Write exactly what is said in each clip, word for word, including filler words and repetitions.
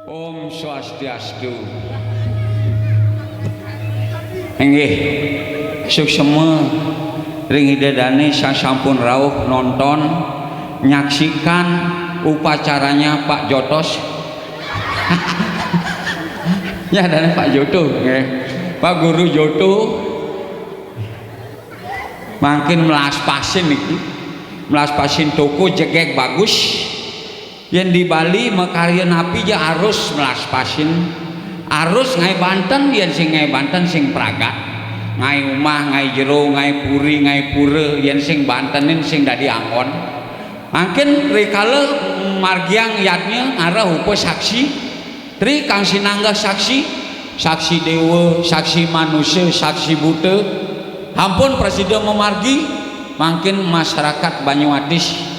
Om Swastiastu. Inggih, suksma ring Ida Dane sasampun rauh nonton, nyaksikan upacaranya Pak Jotos. Ya, dane Pak Joto, nggih. Pak Guru Joto. Mangkin melas pasin niki. Melas pasin toko jegeg bagus. Yen di Bali makarya napi ja arus melas pasin. Arus ngae banten, yen sing ngae banten sing pragat. Ngae umah, ngae jero, ngae puri, ngae pura, yen sing bantenin sing dadi anggon. Mangkin rikala margiang yadnya ngarah upasaksi, tri kang sinanggeh saksi, saksi dewa, saksi manusa, saksi buta, ampun prasida mamargi, mangkin masyarakat Banyuatis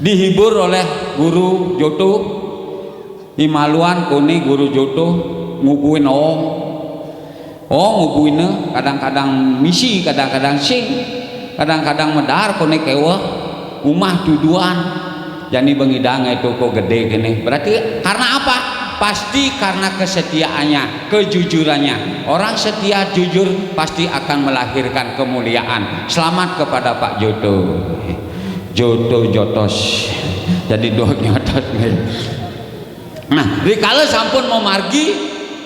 dihibur oleh Guru Joto, imaluan kone Guru Joto ngubuin ong. Ong ngubuina kadang-kadang misi, kadang-kadang sing, kadang-kadang medar kone keweh, umah tuduan. Jani bengidang itu kok gede kene. Berarti karena apa? Pasti karena kesetiaannya, kejujurannya. Orang setia jujur pasti akan melahirkan kemuliaan. Selamat kepada Pak Joto. Joto jotos. Jadi dua nyotos. Nah, rikala sampun mamargi,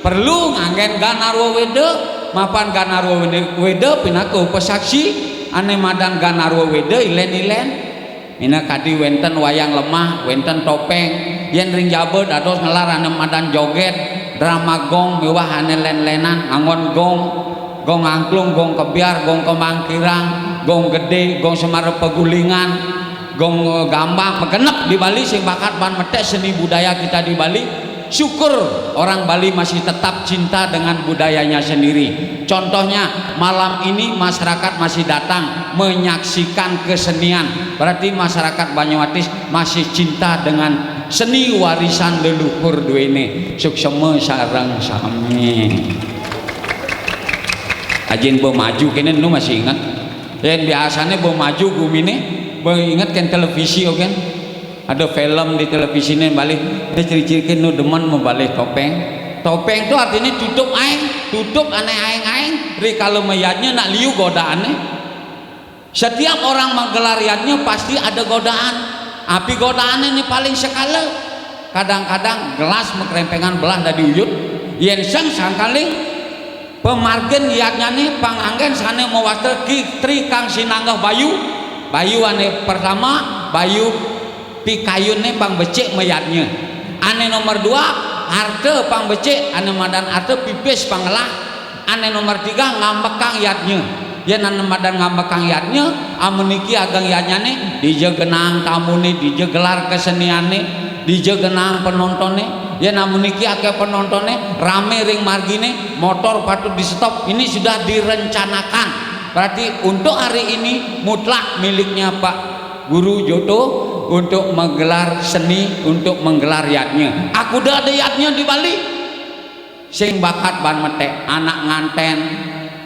perlu nganggen ganarwa weda, mapan ganarwa weda pinaka upasaksi, ane madan ganarwa weda ilen-ilen. Ina kadi wenten wayang lemah, wenten topeng, yen ring jaba dados ngelar ane madan joget, drama gong miwah ane len-lenan, anggon gong, gong angklung, gong kebyar, gong kemangkirang, gong gede, gong semara pegulingan, gong gambang, magenep di Bali sing bakat ban metek seni budaya kita di Bali. Syukur orang Bali masih tetap cinta dengan budayanya sendiri. Contohnya, malam ini masyarakat masih datang menyaksikan kesenian. Berarti masyarakat Banyuatis masih cinta dengan seni warisan leluhur duene. Suksema sareng sami. Ajin bo maju kene nu masih inget. Yen biasane bo maju gumine, bo inget ken televisi ogen. Ada film di televisine Bali, ini ciri-ciri nu demen mabalih topeng. Topeng tu artinya tutup aing, tutup ane aing-aing, rikala mayadnya nak liu godaane. Setiap orang menggelar yadnya pasti ada godaan. Api godaane ini paling sekala. Kadang-kadang gelas makrempengan belah dadi uyut. Yen seng sangkaling pamargin yadnyane panganggen sane mawasta ki tri kang sinanggeh bayu. Bayu ane pertama, bayu pikayune pang becik mayadnya. Ane nomor dua, arta pang becik, ane madan arta pipis pang ngelah. Ane nomor tiga, ngambekang yadnya. Yen ane madan ngambekang yadnya, amuniki ageng yadnyane, dija genang tamune, dija gelar keseniane, dija genang penontone. Yen amuniki akeh penontone, rame ring margine, motor patut di-stop. Ini sudah direncanakan. Berarti untuk hari ini mutlak miliknya Pak Guru Joto untuk menggelar seni, untuk menggelar yadnya. Aku dah ada yadnya di Bali. Sing bakat ban metek, anak nganten,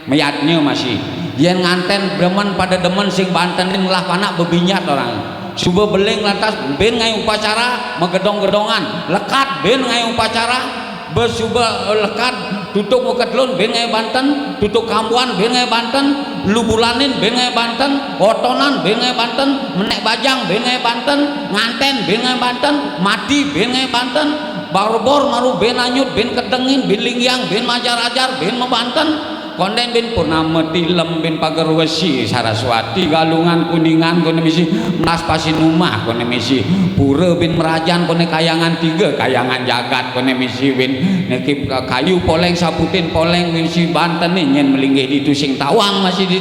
mayadnya masih. Yen nganten demen pada demen sing bantenin ngelah panak bebinjat orang. Suba beling lantas bin ngae upacara, magedong-gedongan. Lekad bin ngae upacara, besuba, eh, lekad, tutuk muka telun bin ngae banten, tutuk kambuan bin ngae banten, lubulanin bin ngae banten, otonan bin ngae banten, menek bajang bin ngae banten, nganten bin ngae banten, mati bin ngae banten, barbor maru bin anyut, bin kedengin, bin linggiang, bin majar-ajar, bin mabanten, konden bin purnama tilem, bin pager wesi, Saraswati, Galungan, Kuningan, kone misi, melas pasin umah, kone misi, pura bin merajan, kone kayangan tiga, kayangan jagat, kone misi, bin niki kayu poleng, saputin poleng, bin si banten nih, nyen melinggih ditu sing tawang masih di,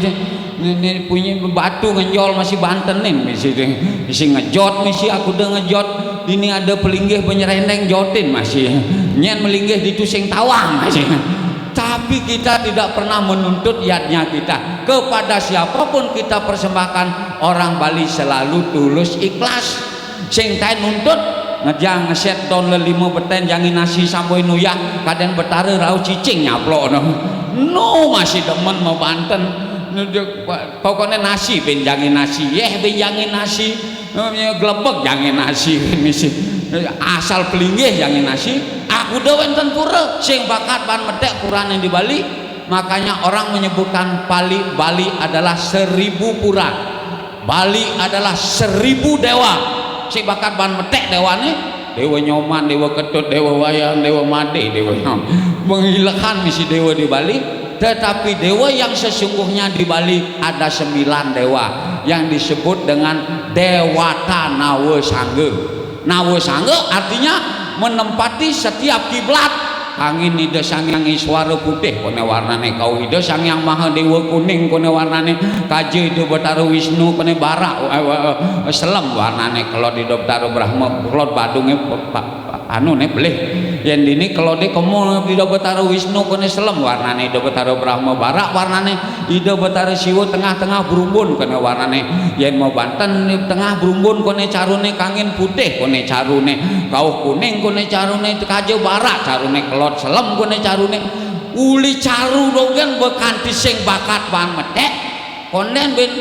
ini punya batu ngenjol masih bantenin, misi, misi ngejot, misi aku udah ngejot, ini ada pelinggih penyerendeng jotin masih, nyen melinggih ditu sing tawang masih. Tapi kita tidak pernah menuntut yadnya kita. Kepada siapapun kita persembahkan, orang Bali selalu tulus ikhlas. Sing taen nuntut, ngejang ngeset don lelima beten jangi nasi samboi nuyah, kaden betara rau cicing nyaplok no. No masih demen mau banten. Pokoknya nasi ben jangi nasi, yeh ben jangi nasi, glebek jangi nasi, misi. Asal pelinggih jangi nasi. Kuda wénten pura, sing bakat baan meték purané di Bali. Makanya orang menyebutkan Bali, Bali adalah seribu pura. Bali adalah seribu déwa. Sing bakat baan meték déwané, Déwa Nyoman, Déwa Ketut, Déwa Wayan, Déwa Madé, Déwa Nyom. Mengilekan misi déwa di Bali. Tetapi déwa yang sesungguhnya di Bali ada sembilan déwa yang disebut dengan Dewata Nawa Sangga. Nawa Sangga artinya menempati setiap kiblat. Kangin Ida Sang Hyang Iswara putih koné warnané, kauh Ida Sang Hyang Mahadéwa kuning koné warnané, kaja Ida Betara Wisnu koné barak, eh, eh, eh, selem warnané, kelod Ida Betara Brahma, kelod badungé pa-, pa-, anuné belih. Yén dini kelodé kema Ida Betara Wisnu koné selem warnané, Ida Betara Brahma barak warnané, Ida Betara Siwa tengah-tengah brumbun koné warnané. Yén mabanten tengah brumbun koné caruné, kangin putih koné caruné, kauh kuning koné caruné, kaja barak caruné, kelod selem koné caruné. Uli caru dogén ba kanti sing bakat baan meték. Kondén bin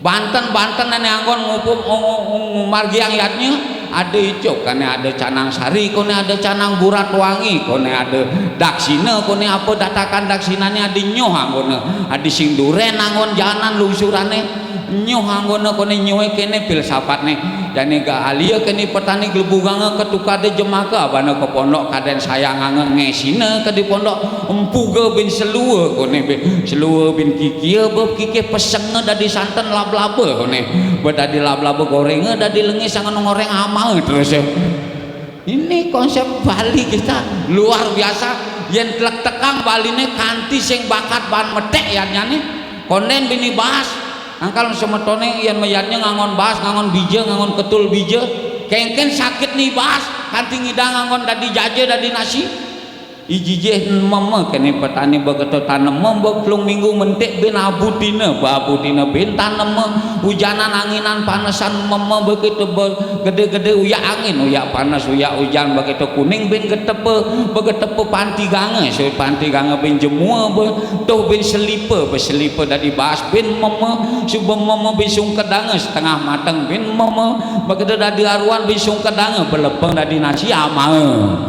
banten-banten ané anggon ngupup, ngu-, ngu-, ngu-, margiang yadnya, ada icup koné, ada canang sari koné, ada canang burat wangi koné, ada daksina koné, apa datakan daksinané, ada nyuh anggona, ada sing durén anggon janan lungsurané, nyuh anggona koné, nyuhé kéné filsafatné. Jani ga alia kéné petani glebuganga ka tukadé jemaka, abana ka pondok kadén sayanganga, ngésina ka di pondok, empuga bin selua koné, bin selua bin kikia, ba kikih pesenga dadi santen lablaba koné, ba dadi lablaba gorénga, dadi lengis anggon ngoréng amaé terus. Ini konsep Bali kita luar biasa. Yén tlektekang Baliné kanti sing bakat baan meték yadnyané, kondén bin ibas. Angkal semetoné yén mayadnya nganggon bas, nganggon bija, nganggon ketul bija, kénkén sakit ni bas, kanti ngidang nganggon dadi jaja, dadi nasi. Ijijih meme kéné petani ba kéto tanema, ba pelung minggu mentik bin abutina, ba abutina bin tanema, ujanan anginan panesan meme ba kéto, ba gedé-gedé uyak angin, uyak panes, uyak ujan, ba kéto kuning bin getepa, ba getepa panti ganga, sui panti ganga bin jemua, ba tuh bin selipa, ba selipa dadi bas bin meme, suba meme bin sungkedanga, setengah mateng bin meme, ba kéto dadi aruan bin sungkedanga, ba lepeng dadi nasi amaé.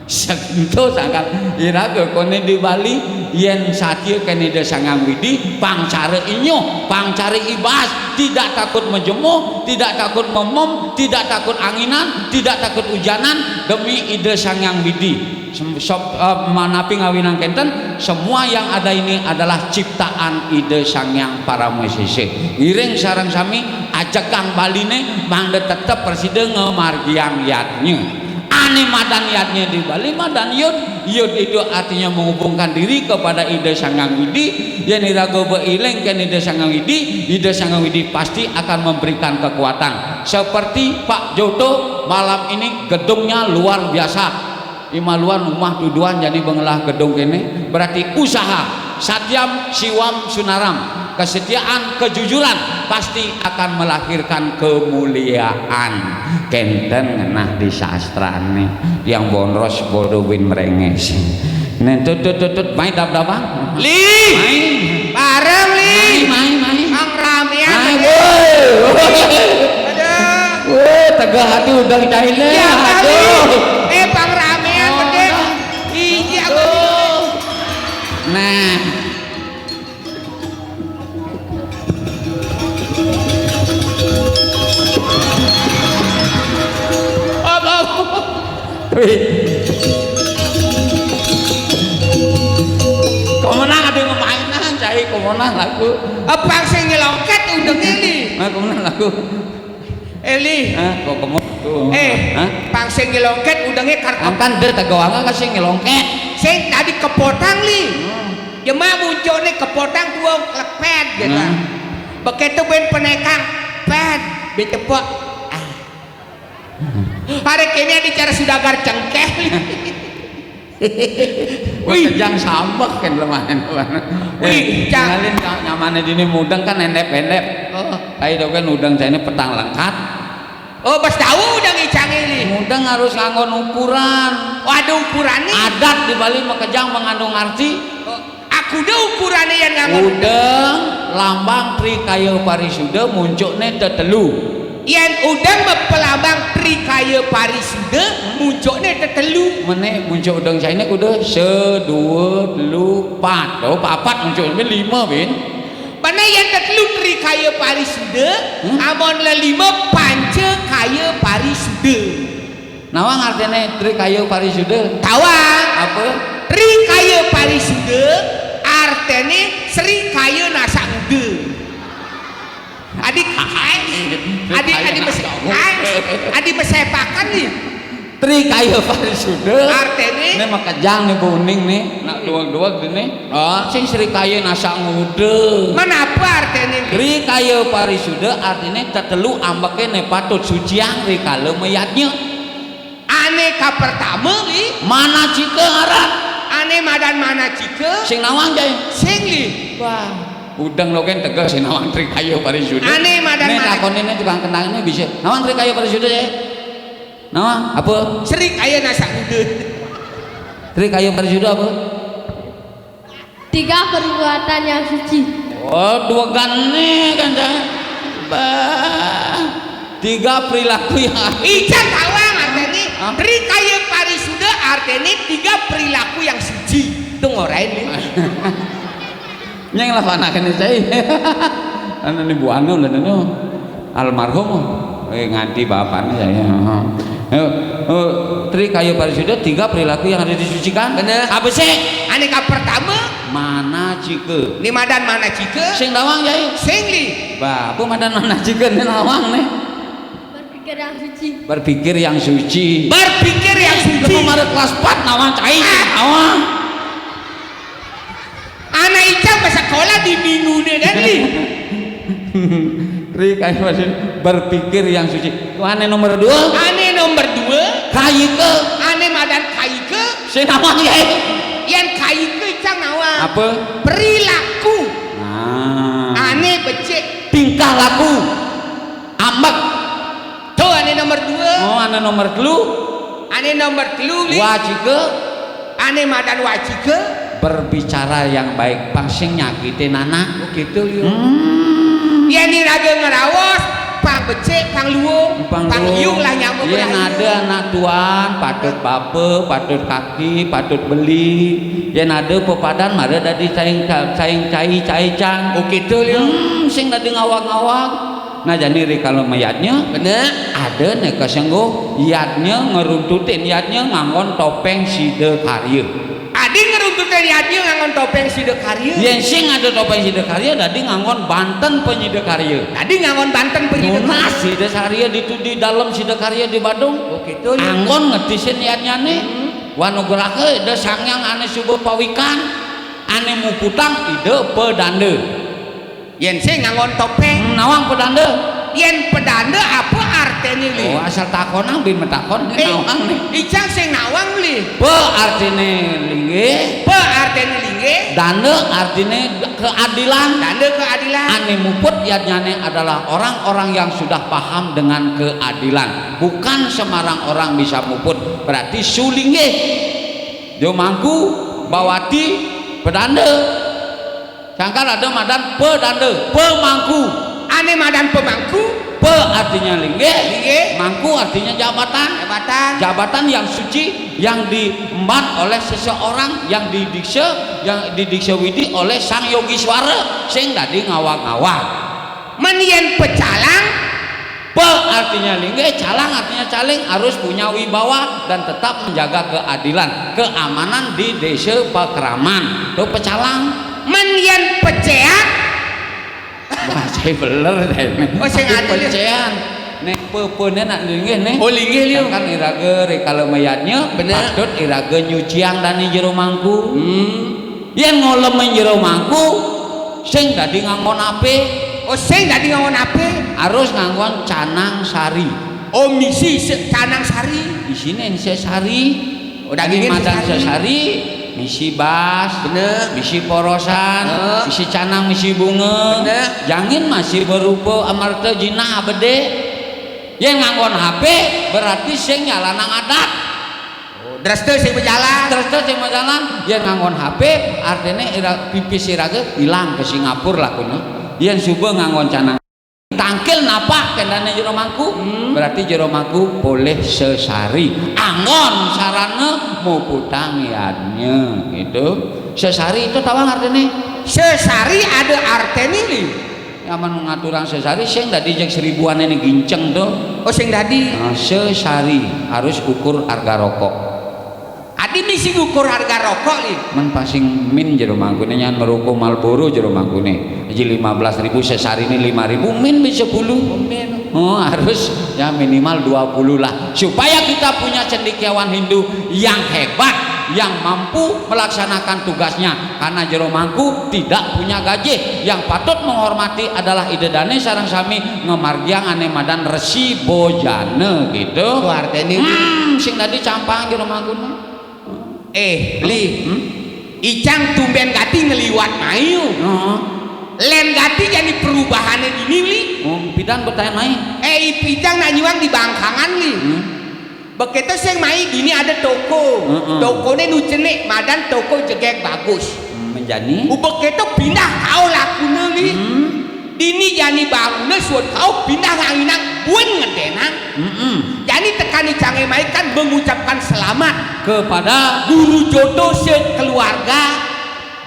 Sento sangkan iraga koné di Bali, yén satia kén Ida Sang Hyang Widi, pang cara inyuh, pang cara ibas, tidak takut majemuh, tidak takut memem, tidak takut anginan, tidak takut ujanan, demi Ida Sang Hyang Widi. Sem-, sob-, eh, manapi ngawinang kénten, semua yang ada ini adalah ciptaan Ida Sang Hyang Parama Sisih. Ngiring sareng sami, ajegang Baliné, mangda tetep prasida ngamargiang yadnya. Ané madan yadnya di Bali, madan yud. Yud itu artinya menghubungkan diri kepada Ida Sang Hyang Widi. Yén iraga ba éling kén Ida Sang Hyang Widi, Ida Sang Hyang Widi pasti akan memberikan kekuatan. Seperti Pak Joto, malam ini gedungnya luar biasa. Imaluan umah tuduhan jani ba ngelah gedung kéné, berarti usaha. Satyam Siwam Sunaram, kesetiaan, kejujuran pasti akan melahirkan kemuliaan. Kénten ngenah di sastrané, tiang bonros bodo bin mrengés. Nen tut tut tut tut, mai dab-dabang. Li. Mai. Bareng, Li. Mai, mai, mai. Pang raméan. Mai, woi. Aduh. Woi, tegah hati udah cailé. Iya, Bang, Li. Aduh. Eh, pang raméan, oh, gedé. Iya, aku. Aduh. Nah. Op, op. Wih. Komenang ada ngemainan, cai komenang lagu. Pang sing nyelongket udengé, Li. Nah, komenang lagu. Eh, Li. Hah, kok kemot tuh? Eh, hah? Pang sing nyelongket udengé kar-, angkan der tegoanga ka sing nyelongket. Sing tadi kepotang, Li. Hmm. Jema muncune kepotang tua klepet gitu. Hmm. Begitu bin penekang, pet, bin tepuk. Ah. Hari kini ada cara sudagar cengkeh. Wih. Wih, kejang sambek kan lemah. Wih, eh, Cang. Kenalin, Cang, nyamane dini mudeng kan endep-endep. Oh. Ayo dong kan udeng saya ini petang lengkap. Oh, bas tahu udeng Icang ini. Mudeng harus nganggon ukuran. Oh, ada ukuran nih. Adat di Bali mah kejang mengandung arti. Oh, aku udah ukurannya yang nganggon. Udeng, lambang Tri Kaya Parisuda, muncuknya tetelu. Yén udeng mapelambang Trikaya Parisuda, muncukné tetelu. Menék muncuk udeng cainé kudu sedua, telu, pat. Oh, papat muncuk, lima, Bin. Menék yén tetelu Trikaya Parisuda, hmm? Amon lelima Pancakaya Parisuda. Nawang artiné Trikaya Parisuda? Tawang. Apa? Trikaya Parisuda artiné Srikaya Nasak Nguda. Adi, adi, adi mes-, adi mesepakan nih. Trikaya Parisuda. Artiné? Né makejang né, Bu Uning né, nak duweg-duweg né. Oh. Sing Srikaya Nasak Nguda. Menapa artiné? Trikaya Parisuda artiné tetelu ambeké né patut suciang rikala mayadnya. Ané kapertama, Li. Manacika aran. Ané madan Manacika. Sing nawang, Jai? Sing, Li. Wah, udeng logén teges sing nawang Trikaya Parisuda. Ané madan Né Manacika. Takonin né tukang kendang né bisa. Nawang Trikaya Parisuda, Jai? Nawang, apa? Srikaya Nasak Nguda. Trikaya Parisuda apa? Tiga perbuatan yang suci. Oh, duwegané kan, Cak? Bah, tiga perilaku yang Ican tawang artiné. Hah? Trikaya Parisuda artiné tiga perilaku yang suci. Itu ngorain nih. Nyeng lah panakan cai. Anu nih buana lah anu. Almarhum. Eh, nganti bapaknya saya. Heeh. Eh, eh, Trikaya Parisuda, tiga perilaku yang harus disucikan. Bener. Apa sih? Ané kapertama. Manacika. Né madan Manacika. Sing nawang, Jai? Sing, Li. Bah, apa madan Manacika né nawang né? Berpikir yang suci. Berpikir yang suci. Berpikir yang suci. Lemu mara kelas empat nawang cai, ah, nawang. Anak Ica sekolah di minggu né dan, Li. Trikaya Parisuda, berpikir yang suci. Ané nomor dua. Ané nomor dua. Kayika. Ané madan kayika. Sing nawang, Jai? Yén kayika, Ica nawang. Apa? Perilaku. Nah. Ané becik. Tingkah laku. Ambek. Tuh, ané nomor dua. Oh, ané nomor telu. Ané nomor telu, Li. Wacika. Ané madan wacika. Berbicara yang baik, pang sing nyakitin anak. Oh, gitu, Li. Hmm. Yén iraga ngraos, pang becik, pang luung, pang luung. Pang iung lah nyamuk. Yén ada anak tuan, patut bapa, patut kaki, patut beli. Yén ada pepadan, mara dadi saing ca-, saing cai, cai cang. Oh, gitu, Li. Hmm, sing dadi ngawag-ngawag. Nah, jani rikala mayadnya, bener, ada né kasengguh yadnya ngeruntutin yadnya nganggon topéng Sidakarya. Adi ngeruntutin yadnya nganggon topéng Sidakarya. Yén sing ada topéng Sidakarya, dadi nganggon banten Panyidakarya. Dadi nganggon banten Panyidakarya. Nunas Sidakarya ditu di dalem Sidakarya di Badung. Oh, gitu, ya. Anggon ngetisin yadnyané. Hmm. Wanugraha Ida Sang Hyang ané suba pawikan, ané muputang Ida Padanda. Yén sing nganggon topéng. Hmm, nawang Padanda. Yén Padanda apa artiné, Li? Oh, asal takonang bin matakon. Eh, nawang né. Ica sing nawang, Li. Pa artiné linggih. Pa artiné linggih. Danda artiné keadilan. Danda keadilan. Ané muput yadnyané adalah orang-orang yang sudah paham dengan keadilan. Bukan sembarang orang bisa muput. Berarti sulinggih. Jero mangku, bawati, padanda. Sangkan ada madan padanda, pemangku. Ané madan pemangku. Pa artinya linggih, linggih. Mangku artinya jabatan. Jabatan. Jabatan yang suci, yang diemban oleh seseorang, yang didiksa, yang didiksa widi oleh Sang Yogiswara, sing dadi ngawag-ngawag. Men yén pecalang. Pa artinya linggih, calang artinya caling, harus punya wibawa dan tetap menjaga keadilan, keamanan di desa pakraman. Tuh pecalang. Men yén pecéan. Bahasa bener deh. Oh, sing ada, Li. Pecéan. Né, pepené nak linggih né. Oh, linggih, Li. Kan iraga rikala mayadnya, bener, patut iraga nyuciang dané jero mangku. Hmm. Yén ngolemin jero mangku, sing dadi nganggon apa? Oh, sing dadi nganggon apa? Harus nganggon canang sari. Oh, misi se-, canang sari. Isiné sesari. Oh, dagingé madan sesari. Sesari, misi bas, bener, misi porosan, heeh, misi canang, misi bunga. Bener. Jangin masih berupa amarta jinah abedé. Yén nganggon apa, berarti sing nyalanang adat. Oh, dresta sing majalan. Dresta sing majalan, yén nganggon apa, artiné ira-, pipis iraga ilang ka Singapura lakuna. Yén suba nganggon canang Angkil napa kendane jero mangku? Hmm. Berarti jero mangku polih sesari. Anggon sarana muputang yadnya gitu. Sesari itu tawang artine? Sesari ada artine, Li. Amun ngaturang sesari sing dadi jeg seribuan ini ginceng tuh. Oh, sing dadi. Nah, sesari harus ukur harga rokok. Adi misi ngukur harga rokok, Li. Men pasing min jero mangkune nyan merokok Marlboro jero mangkune. Aji lima belas ribu sesari ini lima ribu min bisa sepuluh. Min. Oh, harus ya minimal dua puluh lah. Supaya kita punya cendekiawan Hindu yang hebat, yang mampu melaksanakan tugasnya. Karena jero mangku tidak punya gaji. Yang patut menghormati adalah Ida Dane sareng sami ngamargiang ane madan Resi Bojana gitu. Ku artine. Hmm, sing dadi campang jero mangkune. Eh, Li. Hmm? Icang tumben gati ngeliwat mayu. Heeh. Len gati jani perubahane dini, Li. Oh, pidan betaen mai. Eh, ipicang nak nyuang di bangkangan, Li. Hmm. Begitu sing mai dini ada toko. Heeh. Tokone nu cenik madan toko Jegeg Bagus. Hmm, menjani. Begitu pindah kau lakune, Li. Hmm. Dini jani bangune suud kau pindah nganginang buin ngedenang. Mm-mm. Jani tekan icange mai kan mengucapkan selamat kepada Guru Joto sekeluarga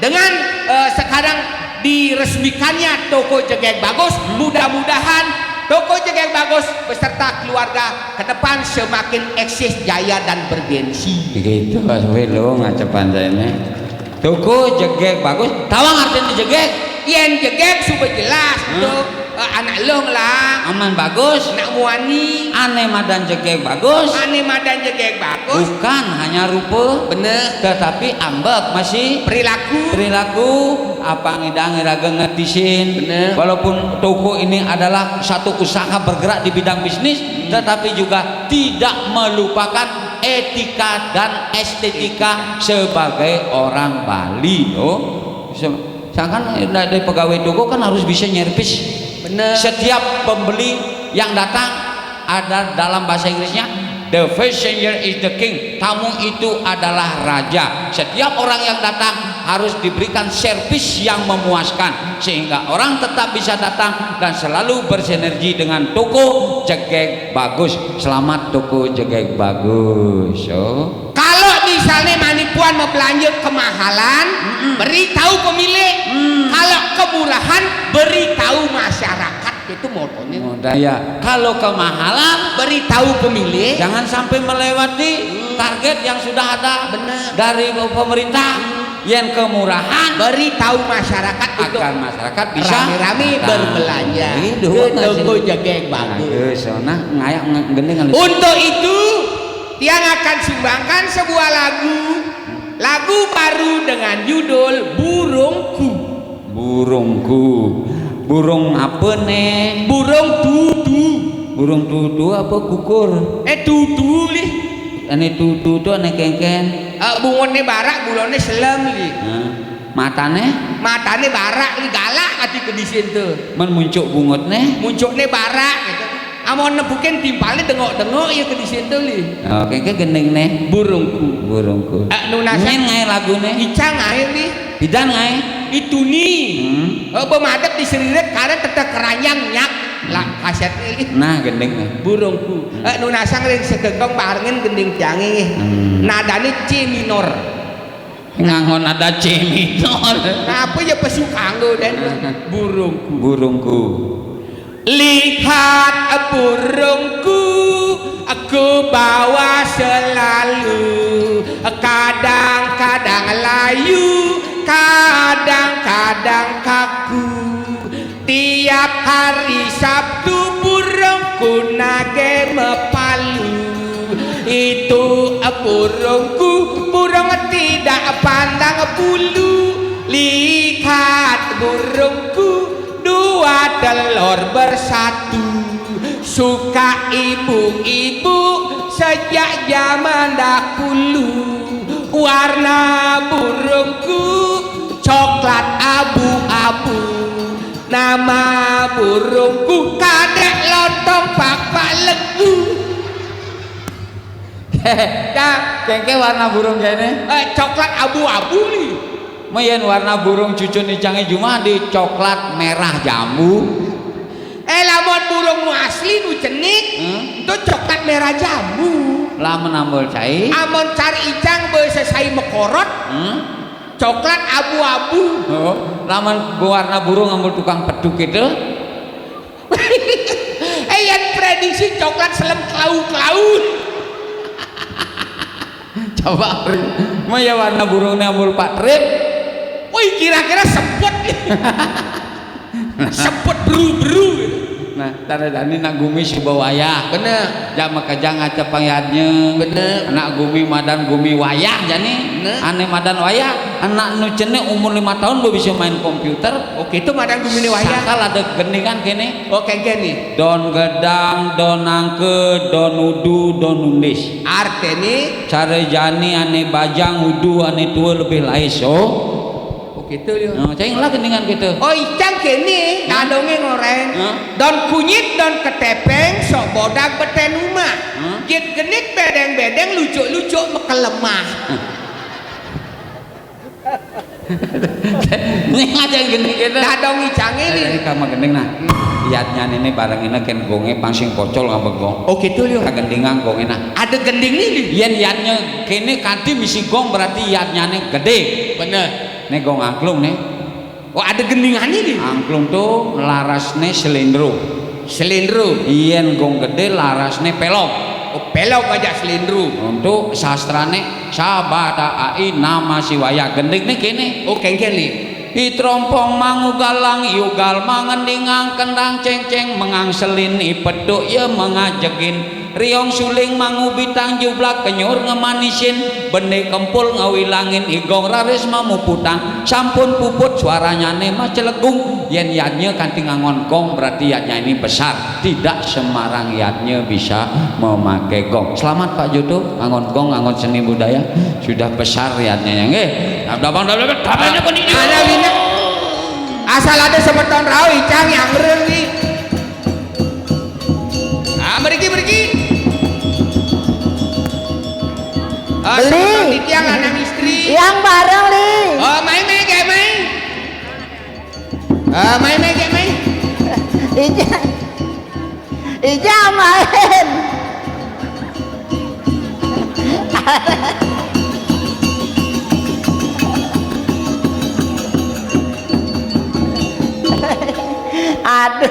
dengan, eh, sekarang diresmikannya toko Jegeg Bagus. Mudah-mudahan toko Jegeg Bagus beserta keluarga ke depan semakin eksis, jaya, dan bergengsi. Gitu, Mas Welo ngacepan saya ini. Toko Jegeg Bagus. Tawang artine jegeg? Yen jegeg suba jelas. Hmm. Tuh, eh, anak long lah. Aman Bagus. Anak muani. Ane madan Jegeg Bagus. Ane madan Jegeg Bagus. Bukan hanya rupa. Bener. Tetapi ambek masih perilaku. Perilaku. Apa ngidang iraga ngetisin. Bener. Walaupun toko ini adalah satu usaha bergerak di bidang bisnis, hmm, tetapi juga tidak melupakan etika dan estetika sebagai orang Bali, oh. Se-, sedangkan dari pegawai toko kan harus bisa nyervis. Bener. Setiap pembeli yang datang, ada dalam bahasa Inggrisnya, "The passenger is the king." Tamu itu adalah raja. Setiap orang yang datang harus diberikan servis yang memuaskan sehingga orang tetap bisa datang dan selalu bersinergi dengan toko Jegeg Bagus. Selamat toko Jegeg Bagus. Oh. Kalau misalnya manipuan mau belanja kemahalan, mm-mm, beritahu pemilik. Hmm. Kalau kemurahan, beritahu masyarakat. Itu motonya. Mudah ya. Kalau kemahalan, beritahu pemilik. Jangan sampai melewati, hmm, target yang sudah ada, bener, dari pemerintah. Hmm. Yen kemurahan, beritahu masyarakat itu agar masyarakat bisa rame-rame datang, berbelanja. Itu ke toko Jegeg Bagus. Bagus. Nah, ngayak nge-, gending halus. Untuk itu, tiang akan sumbangkan sebuah lagu. Lagu baru dengan judul Burungku. Burungku. Burung apa, Neng? Burung tutu. Burung tutu apa kukur? Eh, tutu, Li. Ane tutu tu ane kengken. Eh, bungutne barak, bulone selem, Li. Hah? Matane? Matane barak, Li, galak ati ke disin tu. Men muncuk bungutne? Muncukne barak gitu. Amun nepukin timpalne dengok-dengok ya ke disin tu, Li. Oh, kengken gendingne. Burungku. Burungku. Eh, nunasan. Nyen ngae lagune? Icang ngae, Li. Pidan ngae? Itu ni. Hmm. Eh, bemadep di seriret karena tetap keranjang nyak. Lah, kaset ni. Nah, gending. Burungku. Hmm. Eh, nunasang ring segegong barengan gending tiange. Hmm. Nadane C minor. Nganggo nada C minor. Napa ya pesu kanggo den? Hmm. Burungku. Burungku. Lihat burungku, aku bawa selalu. Kadang-kadang layu, kadang-kadang kaku. Tiap hari Sabtu burungku nage mepalu. Itu burungku, burung tidak pandang bulu. Lihat burungku, dua telur bersatu. Suka ibu-ibu sejak zaman dahulu. Warna burungku coklat abu-abu. Nama burungku Kadek Lontong Pakpak Legu. Dah, kengke warna burung kene? Eh, coklat abu-abu ni. Meyen warna burung cucun icange jumah di coklat merah jambu. Eh, lamun burung nu asli nu cenik, hmm? Itu coklat merah jambu. Lamun ambul cai? Amun cari icang beuseuh sai mekorot, hmm? Coklat abu-abu. Oh, lamun warna burung ambul tukang peduk itu? Eh, yang prediksi coklat selem klau-klau. Coba, mah ya warna burungnya ambul Pak Trip. Wih, kira-kira seput nih. Seput beru-beru. Nah, tara jani nak gumi suba wayah. Bener. Jak makejang aja pangyadnya. Bener. Anak gumi madan gumi wayah jani. Bener. Ane madan wayah, anak nu cenik umur lima tahun udah bisa main komputer. Oke, itu madan gumi ini wayah. Sakal ada gendingan kene. Oke, gini. Don gedang, don angke, don udu, don undis. Artene? Cara jani ane bajang udu ane tua lebih lais, oh. Oh, gitu, yo. Nah, cai lah gendingan gitu. Oh, icang kene, nah, dongeng orang. Hah? Don kunyit, don ketepeng, sok bodag beten umah. Hah? Jit genit bedeng-bedeng, lucuk-lucuk mekel lemah. Ini aja yang gending gitu. Nah, dong icang ini. Eh, ini kama gending nah. Iatnya ini bareng ini ken gonge pangsing pocol ngambek gong. Oh, gitu, yo. Kagendingan gonge nah. Ada gending nih. Yen iatnya kene kanti misi gong berarti iatnya nih gede. Bener. Nih gong angklung nih. Oh, ada gendingan ini. Angklung tuh larasne selindro. Selindro. Yen gong gede larasne pelok. Oh, pelok aja selindro. Untuk sastrane sabada ai nama siwaya gending nih kene. Oh, kengken nih. I trompong mangugalang yugal mangendingang kendang cengceng mengangselin i peduk ye mengajegin. Riong suling mangubitang jublak kenyur ngemanisin, bende kempul ngawilangin igong raris mamuputang, sampun puput suaranyane macelegung, yen yadnya kanti ngangon gong berarti yadnya ini besar, tidak sembarang yadnya bisa memakai gong. Selamat Pak Jodo, ngangon gong, ngangon seni budaya, sudah besar yadnya ya nggih. Nah, dabang, dabang, dabang, dabang, dabang. Ada bina. Asal ada semeton rau icang yang reri. Ah, mriki, mriki. Ah, beli. Semeton titiang lanang istri. Yang bareng, Li. Oh, mai, mai, gek, mai. Ah, mai, mai, gek, mai. Ija. Ija main. Aduh,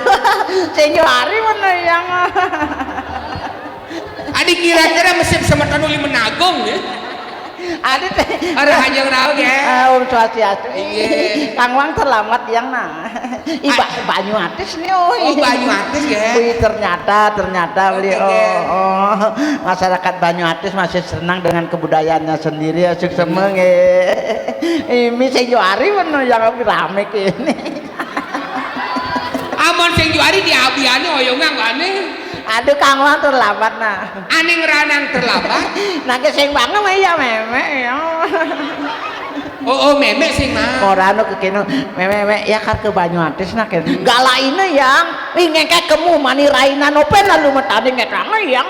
sing juari mana yang. Adi kira-kira mesip sama Tanuli Menagong ya? Ada teh. Ada hanya kenal ya? Eh, Om Swastiastu. Iya. Kang Wang terlambat yang nah. Ih, ba-, Banyu Atis nih, oh. Oh, Banyu Atis ya. Wih, ternyata, ternyata beli, oke, oh, oh. Masyarakat Banyu Atis masih senang dengan kebudayaannya sendiri ya, sukses, hmm, menge. Ini sing juari bener yang rame kene. Amun sing juari di abiane oyongan ane. Aduh, Kang Wang terlambat nah. Ane ngeranang terlambat. Nah, ke sing banget mah ya, Meme, ya. Oh, oh, Meme sing mah. Ora anu kekene, Meme, Meme, ya kar ke Banyu Atis nah kene. Galaine yang, ih, ngekek kemu mani rainan open lalu metane ngekang yang.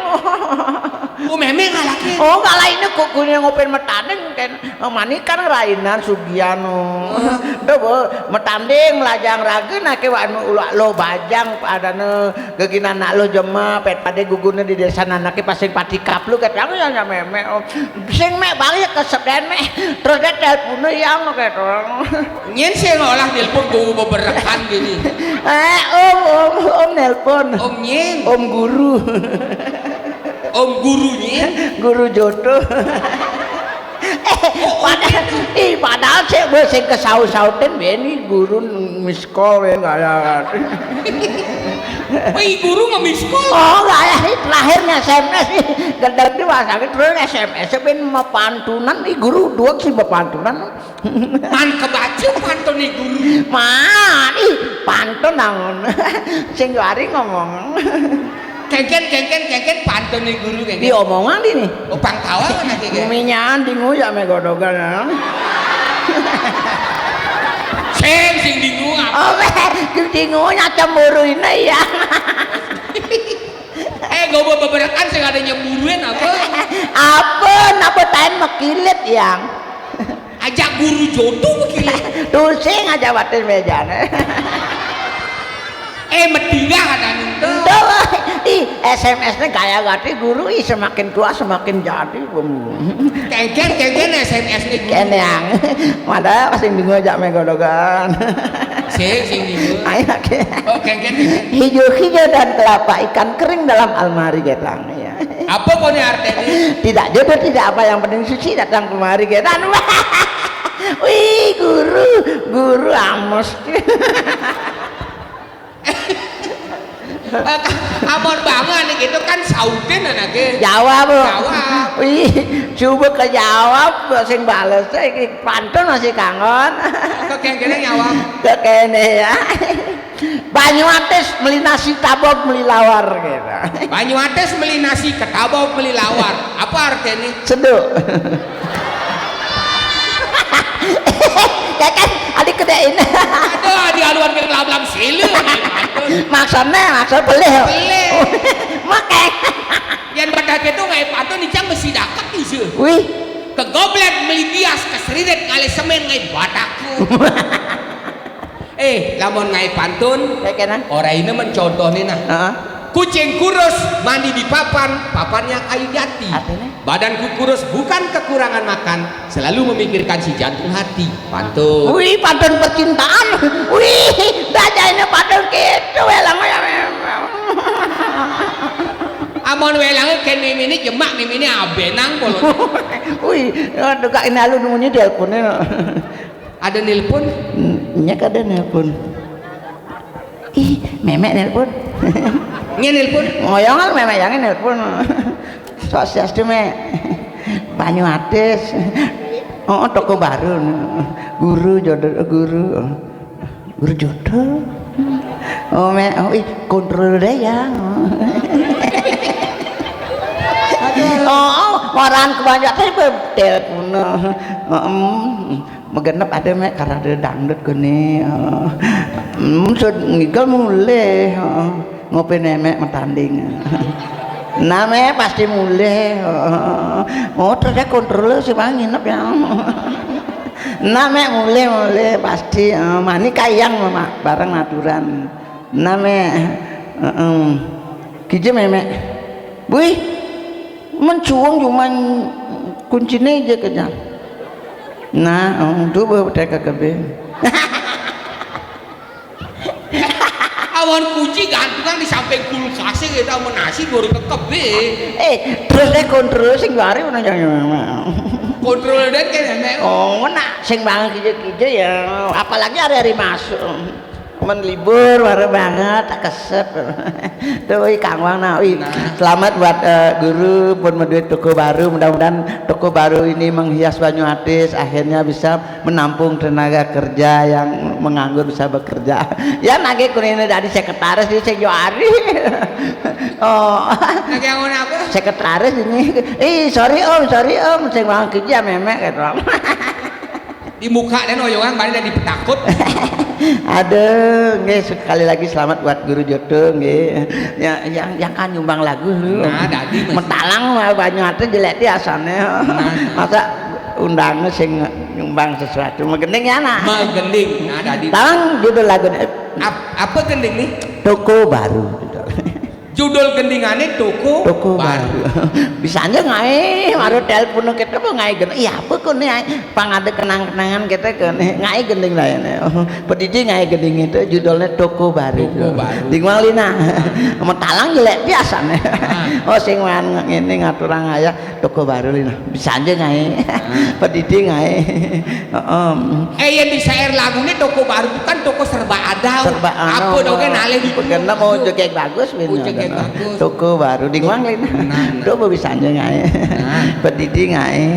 Oh, Meme ngalake. Oh, galaine kok gune ngopen metane kene. Oh, mani kan rainan Sugiano. Heeh. Tuh, Bu, metanding melajang raga nake wak anu ulak lo bajang padane geginan nak lo jema pet pade gugune di desa nanake pasing pati kaplu ketang ya, ya, Meme, oh. Sing mek balik ke seben mek. Terus dia telepon yang gitu. Nyen sing olah telepon gua beberekan gini. Eh, Om, Om, Om nelpon. Om nyen. Om guru. Om gurunya? Guru jodoh. Eh, padahal, ih, padahal sik wis sing kesaut-sautin beni guru miskol ya kayak. Wih, guru nge-miskol. Oh, enggak ya, terakhir nge-S M S. Gedeg di rumah sakit terus S M S ben mapantunan, ih, guru dua sih mapantunan. Man kebaca pantun nih guru. Man, ih, pantun nangun. Sing juari ngomong. Kengken, kengken, kengken, pantun nih guru, kengken. Diomongan di nih. Upang tawa kan lagi, kengken. Minyan dingu ya megodogan, ya. Sing, sing dingu apa? Oh, weh, dingu nya cemburu ini ya. Eh, gua beberekan sing ada nyemburuin apa? Apa? Napa tain mekilit, yang? Ajak guru jodoh begini. Tusing aja batin mejane. Eh, medingah ada nyentuh. Ih, S M S-nya gaya gati guru, ih, semakin tua semakin jadi. Kengken, kengken S M S-nya guru. Kene yang. Padahal sing bingung aja megodogan. Sing, sing bingung. Ayo, oke. Oh, kengken, kengken. Hijau-hijau dan kelapa ikan kering dalam almari, getang. Ya. Apa kone artinya? Tidak jodoh, tidak apa, yang penting suci datang kemari, getang. Wih, guru, guru Amos. Amun banget nih gitu kan sautin anaknya. Jawab, Bu. Jawab. Wih, coba ke jawab, sing bales iki pantun masih kangen. Kok kengkene jawab? Kok kene ya. Banyu atis meli nasi, tabok meli lawar gitu. Banyu atis meli nasi, ketabok meli lawar. Apa artinya? Seduk. Ya kan, adik kedein. Aduh, di aluan ke lam-lam silu. Maksudnya, maksud pelih. Pelih. Makai. Yang pada itu ngai pantun, nih mesti dapat isu. Wih. Ke goblet meli bias, ke seririt ngalih semen ngai bataku. Eh, lamun ngai pantun, ora ini mencontoh nih nah. Heeh. Kucing kurus mandi di papan, papannya kayu jati. Artinya? Badanku kurus bukan kekurangan makan, selalu memikirkan si jantung hati. Pantun. Wih, pantun percintaan. Wih, dajanya pantun gitu, welang ya memang. Amun welang kan mimine jemak, mimine abenang bolon. Wih, aduh, Kak, ini alu nunggunya teleponnya. Ada nelpon? Nya kada nelpon. Ih, memek nelpon. Nya nelpon? Ngoyongan memek yang nelpon. Swastiastu, Mek. Banyu atis. Oh, toko baru. Guru jodoh, guru. Guru jodoh. Oh, Mek, oh, ih, kontrol deh ya. Oh, orang kebanyakan telepon. Heeh. Megenep ada, Mek, karena ada dangdut gini. Hmm, sud ngigel mulih, heeh. Ngopi nemek metanding. Nah, Mek, pasti mulih, heeh. Oh, terus saya kontrol sih, Bang, nginep ya. Nah, Mek, mulih, mulih pasti, eh, mani kayang, Mak, bareng aturan. Nah, Mek, heeh. Kije, Mek. Wih, mencuang cuman kuncinya aja kejam. Nah, oh, itu baru T K K B. Awan kunci gantungan di samping kulkas gitu, amun nasi baru kekebe. Eh, terus deh kontrol sing bari mana jangan. Kontrol dan kayak nenek. Oh, mana sing banget kije-kije ya. Apalagi hari-hari masuk. Men libur baru banget, tak kesep. Tuh, ih, Kang Wang, nah, ih, nah. Selamat buat, eh, guru pun menduit toko baru. Mudah-mudahan toko baru ini menghias Banyu Atis, akhirnya bisa menampung tenaga kerja yang menganggur bisa bekerja. Ya, nage kunine dari sekretaris di Sejoari. Oh. Nage yang mana apa? Sekretaris ini. Ih, sorry, Om, sorry, Om, sing wang kerja memek gitu. Di muka dan oyongan balik dan dipetakut. Aduh, nggih, sekali lagi selamat buat Guru Joto, nggih. Ya, yang, yang kan nyumbang lagu lu. Nah, dadi, Mas. Mentalang mah Banyu Atis jelek di asane. Nah. Masa undangnya sing nyumbang sesuatu. Megending ya, nak? Megending. Nah, dadi. Talang judul lagunya. Ap-, apa gending nih? Toko Baru. Judul gendingane toko. Toko Baru. Baru. Bisa aja ngae, baru telepon kita mau ngae gending. Iya, apa kok nih? Pang ada kenang-kenangan kita ke nih. Ngae gending lainnya. Pedidi ngae gending itu judulnya Toko Baru. Toko Baru. Ding Wang Lina. Mau talang jelek biasa nih. Ah. Oh, sing wan ngene ngaturang ayah Toko Baru, Lina. Bisa aja ngae. Ah. Pedidi ngae. Heeh. Eh, yang di share lagunya Toko Baru bukan toko serba ada. Serba ada. Apa dong kan alih di kena mau joget bagus, oh, joget bagus. Toko Baru di Wang, Lina. Nah, nah. Coba bisa aja ngae. Nah. Pedidi ngae.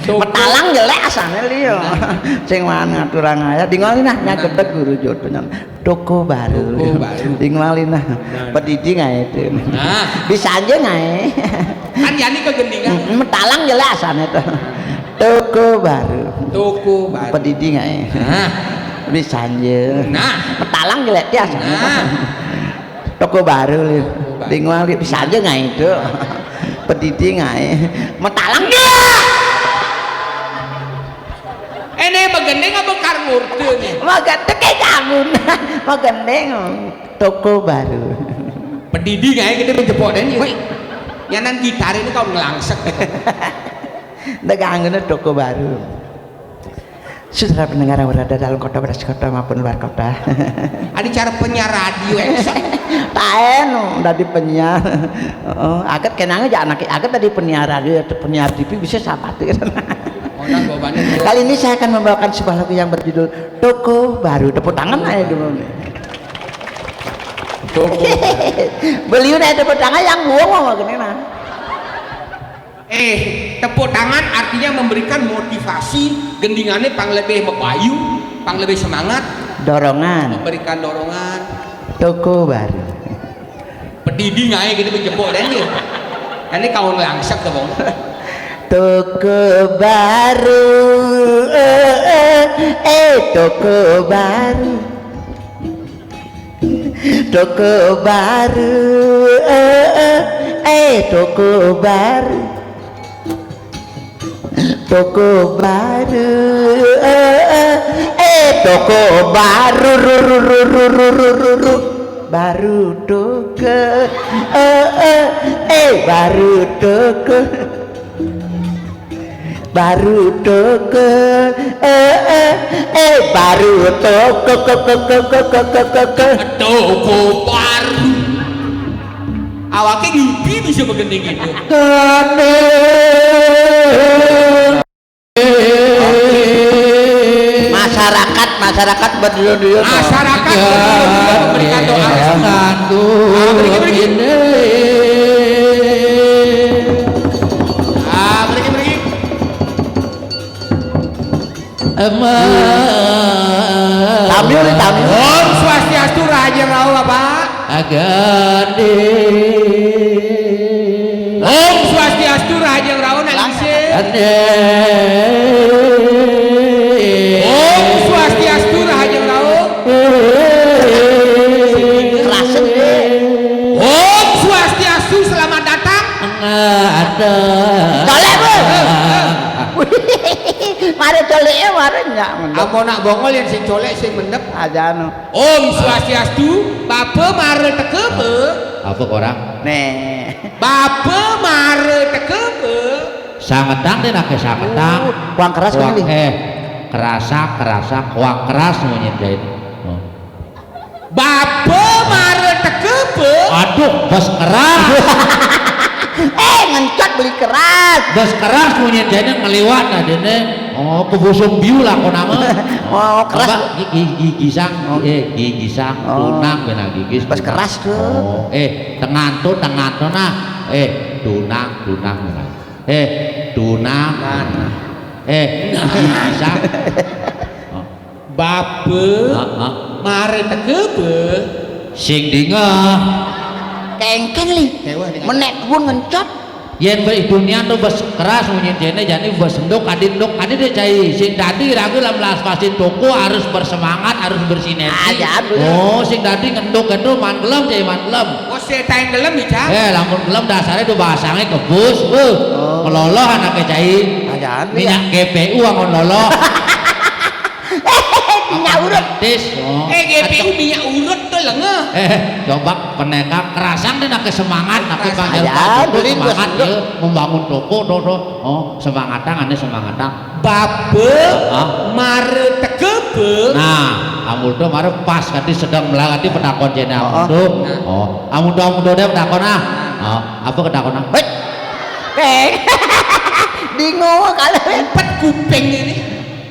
Toko. Metalang jelek asane liyo. Nah. Sing wan ngaturang ayah. Di Wang, Lina, nah, gedeg Guru Joto nang. Toko Baru. Toko Baru. Ding Wang, Lina. Nah. Pedidi ngae itu. Nah. Bisa aja ngae. Kan yani kegendingan. Mm, metalang jelas ane to. Toko Baru. Toko Baru. Pedidi ngae. Nah. Bisa aja. Nah. Metalang jelek ya. Nah. Toko Baru, Lin. Toko Baru. Ding Wang, Lin, bisa aja ngae itu. Pedidi ngae. Metalang jelek. Ene megending apa kar ngurte nih? Megending kayak kamu. Mau gendeng, toko baru. Pedidi ngae kene menjepok den. Woi. Nyanan gitar ini kau ngelangsek. Dagangannya toko baru. Saudara pendengar yang berada dalam kota, beras kota maupun luar kota. Ada cara penyiar radio yang sok. Taen, udah di penyiar. Oh, aget kenang aja anak aget tadi penyiar radio atau penyiar T V bisa sahabat. Kali ini saya akan membawakan sebuah lagu yang berjudul Toko Baru. Tepuk tangan aja dulu nih. Toko. Beliau nih tepuk tangan yang gua mau gini nah. Eh, tepuk tangan artinya memberikan motivasi, gendingannya pang lebih mepayu, pang lebih semangat. Dorongan. Memberikan dorongan. Toko baru. Pedidi ngae gitu menjepok dan dia. Ini kawan langsek tuh, Bang. Toko baru, eh, eh, eh, toko baru. Toko baru, eh, eh, eh, toko baru. Toko baru, eh, eh, eh, toko baru, ru, ru, ru, ru, ru, ru, ru, ru. Baru toko, eh, eh, eh, baru toko. Baru toko, eh, eh, eh, baru toko, ko, ko, ko, ko, ko, ko, ko, ko. Toko baru. Awake ngimpi bisa begending itu. Kane. Masyarakat, masyarakat berduyun-duyun. Masyarakat berduyun-duyun memberikan doa restu. Ah, mriki, mriki. Ah, mriki, mriki. Emang. Tampil, tampil. Om Swastiastu, Raja Rao, Bapak. Agade. Om Swastiastu, Raja Rao, nak lise. Ade. Om Swastiastu, Raja Rao. Kerasen, deh. Om Swastiastu, selamat datang. Ada. Colek, Bu. Mare coleke mare nyak mendep. Ampun nak bongol yang sing colek sing mendep. Aja anu. Om Swastiastu, Bape mare teke, Be. Apa korang? Nih. Bape mare teke, Be. Sangetang deh nake sangetang. Uh, kuang keras. Kuang, kali. Eh, kerasa, kerasa, kuang keras munyin jahit. Oh. Bape mare teke, Be. Aduh, bes keras. Eh, ngencot beli keras. Bes keras munyin jahitnya ngeliwat adene. Oh, kebusung biu lah kok nama. Oh, keras. Apa? Gi-, gi-, gi-, gisang, oh, eh, gi-, gisang, oh, tunang, bena gigis, bes tunang. Keras tuh. Oh, eh, tengan tuh, tengan tuh, nah. Eh, tunang, tunang, nah. Eh, tunang. Nah. Eh, gi-, gisang. Oh. Bape. Heeh. Mare teke, Be. Sing dingeh. Kengken li. Menek pun ngencot. Yen be dunia tuh bes keras munyin jene jani bes enduk adi enduk adi deh cai. Sing dadi ragu lam las pasin toko harus bersemangat, harus bersinergi. Aja, bener. Oh, sing dadi ngenduk itu man gelem cai man gelem. Oh, setain gelem ya, Cak? Eh, lamun gelem dasare tuh bahasange kebus, beuh. Oh. Meloloh anake cai. Aja, minyak G P U angon loloh. Minyak urut. Tis, oh. Eh, G P U minyak urut tuh lengeh. Eh, coba peneka kerasang deh nake semangat, nake kerasang. Panggil aja, Pak Joko beli semangat, bos, ya, membangun toko, tuh, tuh. Oh, semangatang, ane semangatang. Bape, hah? Mare teke, Be. Nah, amul tuh mare pas kati sedang melangati penakon jene amul tuh. Oh, oh. Oh, amul tuh, amul tuh deh penakon ah. Oh, apa ketakon ah? Hei. Eh. Bingung kalau empat kuping ini.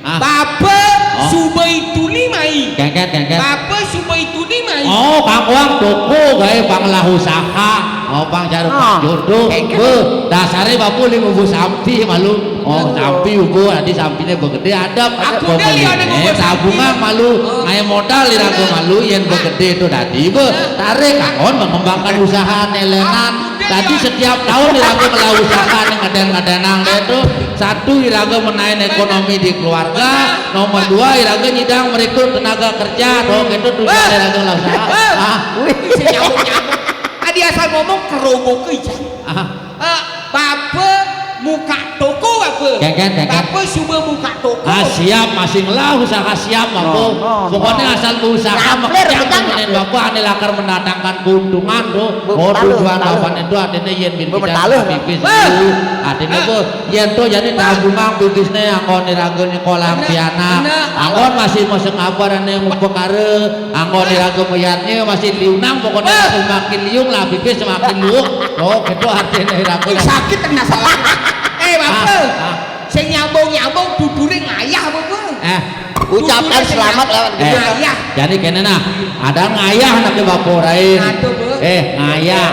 Ah. Bape, oh, subai tuni mai. Kengket, kengket. Bape subai tuni mai. Oh, Kang Wang toko gawe panglah usaha. Oh, pang jarum, ah, pang jurdu. Kengket. Beuh, dasare bapu li ngubu sampi malu. Oh, betul. Sampi ubu, adi sampine begede adep. Aku udah lihat ngubu sampi. Tabungan malu. Oh. Ngae modal irang malu yen begede tuh dadi. Beuh, tarik kangon mengembangkan usaha nelenan. Tadi setiap tahun iraga melakukan yang ngeden-ngedenang deh tuh. Satu iraga menain ekonomi di keluarga, nomor dua iraga nyidang merekrut tenaga kerja, dong gitu tujuan iraga lah usaha. Ah, wih, bisa nyambung-nyambung. Adi asal ngomong keroboh ke ijang. Ah. Eh, bape muka toko, Bang. Kengken, kengken. Bapak suba buka toko. Ah, siap, masih ngelah usaha siap, Bapak. No, no, no. Pokoknya asal usaha mah kencang, temenin Bapak, ane lakar mendatangkan keuntungan, tuh. Oh, tujuan Bapak itu artinya yen bin kita pipis dulu. Artinya, Bu, yen tuh jadi tabungan pipisnya yang kau niragel nyekolah pianak. Anggon masih mau sekabar ane mau pekara, anggon niragel meyatnya masih liunang, pokoknya semakin liung lah, pipis semakin liung. Oh, gitu artinya niragel. Sakit, kena salah. Eh, Bapak. Sing nyambung-nyambung dudure ngayah apa, Bu? Eh, ucapkan selamat lewat gitu. Eh, ngayah. Jadi kene nah, ada ngayah anak ke Bapak lain. Aduh, Bu. Eh, ngayah.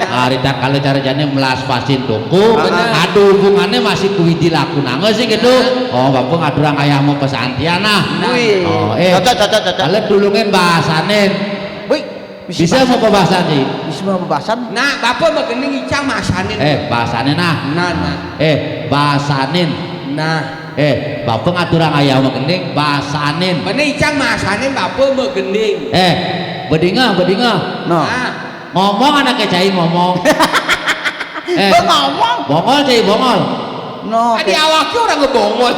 Hari tak kalau cara jane melas pasin toko, ada hubungannya masih kuwidi laku nanga sih gitu. Oh, Bapak ngaturang ngayah mau pesantian nah. Wih. Oh, eh. Cocok, cocok, cocok. Kalau tulungin bahasanin. Wih. Bisa mau pembahasan, Ji? Bisa mau pembahasan? Nah, Bapak magending icang masanin. Eh, bahasanin nah. Nah, nah. Eh, bahasanin. Nah. Eh, Bapak ngaturang ayah magending, bahasanin. Bener icang masanin, Bapak magending. Eh, bedinga, bedinga. No. Nah. Ngomong anaknya cai ngomong. Eh, ngomong. Bongol cai bongol. No. Tadi awaknya orang ngebongol.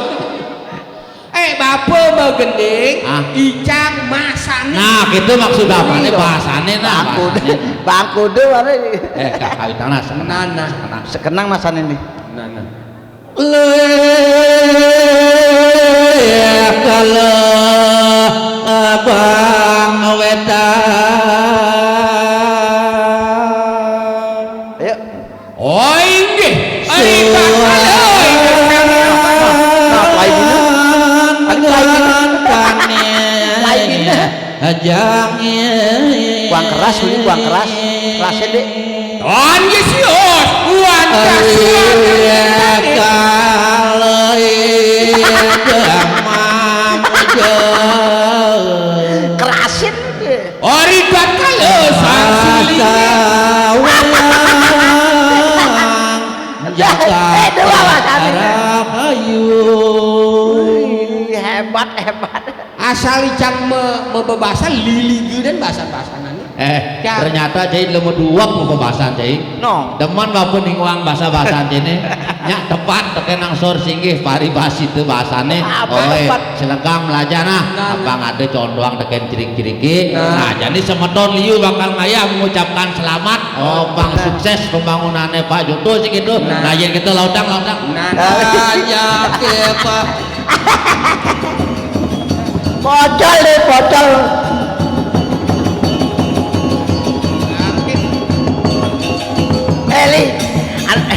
Eh, Bapak magending, icang masanin. Nah, gitu maksud Bapak nih, bahasannya nah. Bangkudu, bangkudu mana ini? Eh, kak kawin tanah sekenang. Nah, nah. Sekenang masanin nih. Nah, nah. Leh kalau abang wetan. Ayo. Oh, inggih. Ari bakal, oi. Nah, nah, lain ini. Ari lain ini. Lain ini. Ajang. Buang keras, Wi, buang keras. Kerasnya, Dek. Tuan Yesus, buang keras, buang keras. Kerasin, Dek. Ori bakal, eh, sang suling. Wih, hebat, hebat. Asal icang me-, mebebasa lili geudeun basan-basanannya. Eh, ternyata cai lemu duap mau pembahasan cai. No. Demen Bapak ninguang bahasa-bahasa cai ini. Nyak tepat teken angsor singgih paribas itu bahasane. Apa, oi, tepat? Selegang belajar nah. Nah, abang ada condong teken cirik-ciriki. Nah. Nah, jadi semeton liu bakal ngayah mengucapkan selamat. Oh, bang, sukses pembangunannya Pak Joto sih gitu. Nah, nah, ya gitu lautang, lautang. Nah, nah. Aja ke Pak. Pocol deh, pocol. Eli, ad-,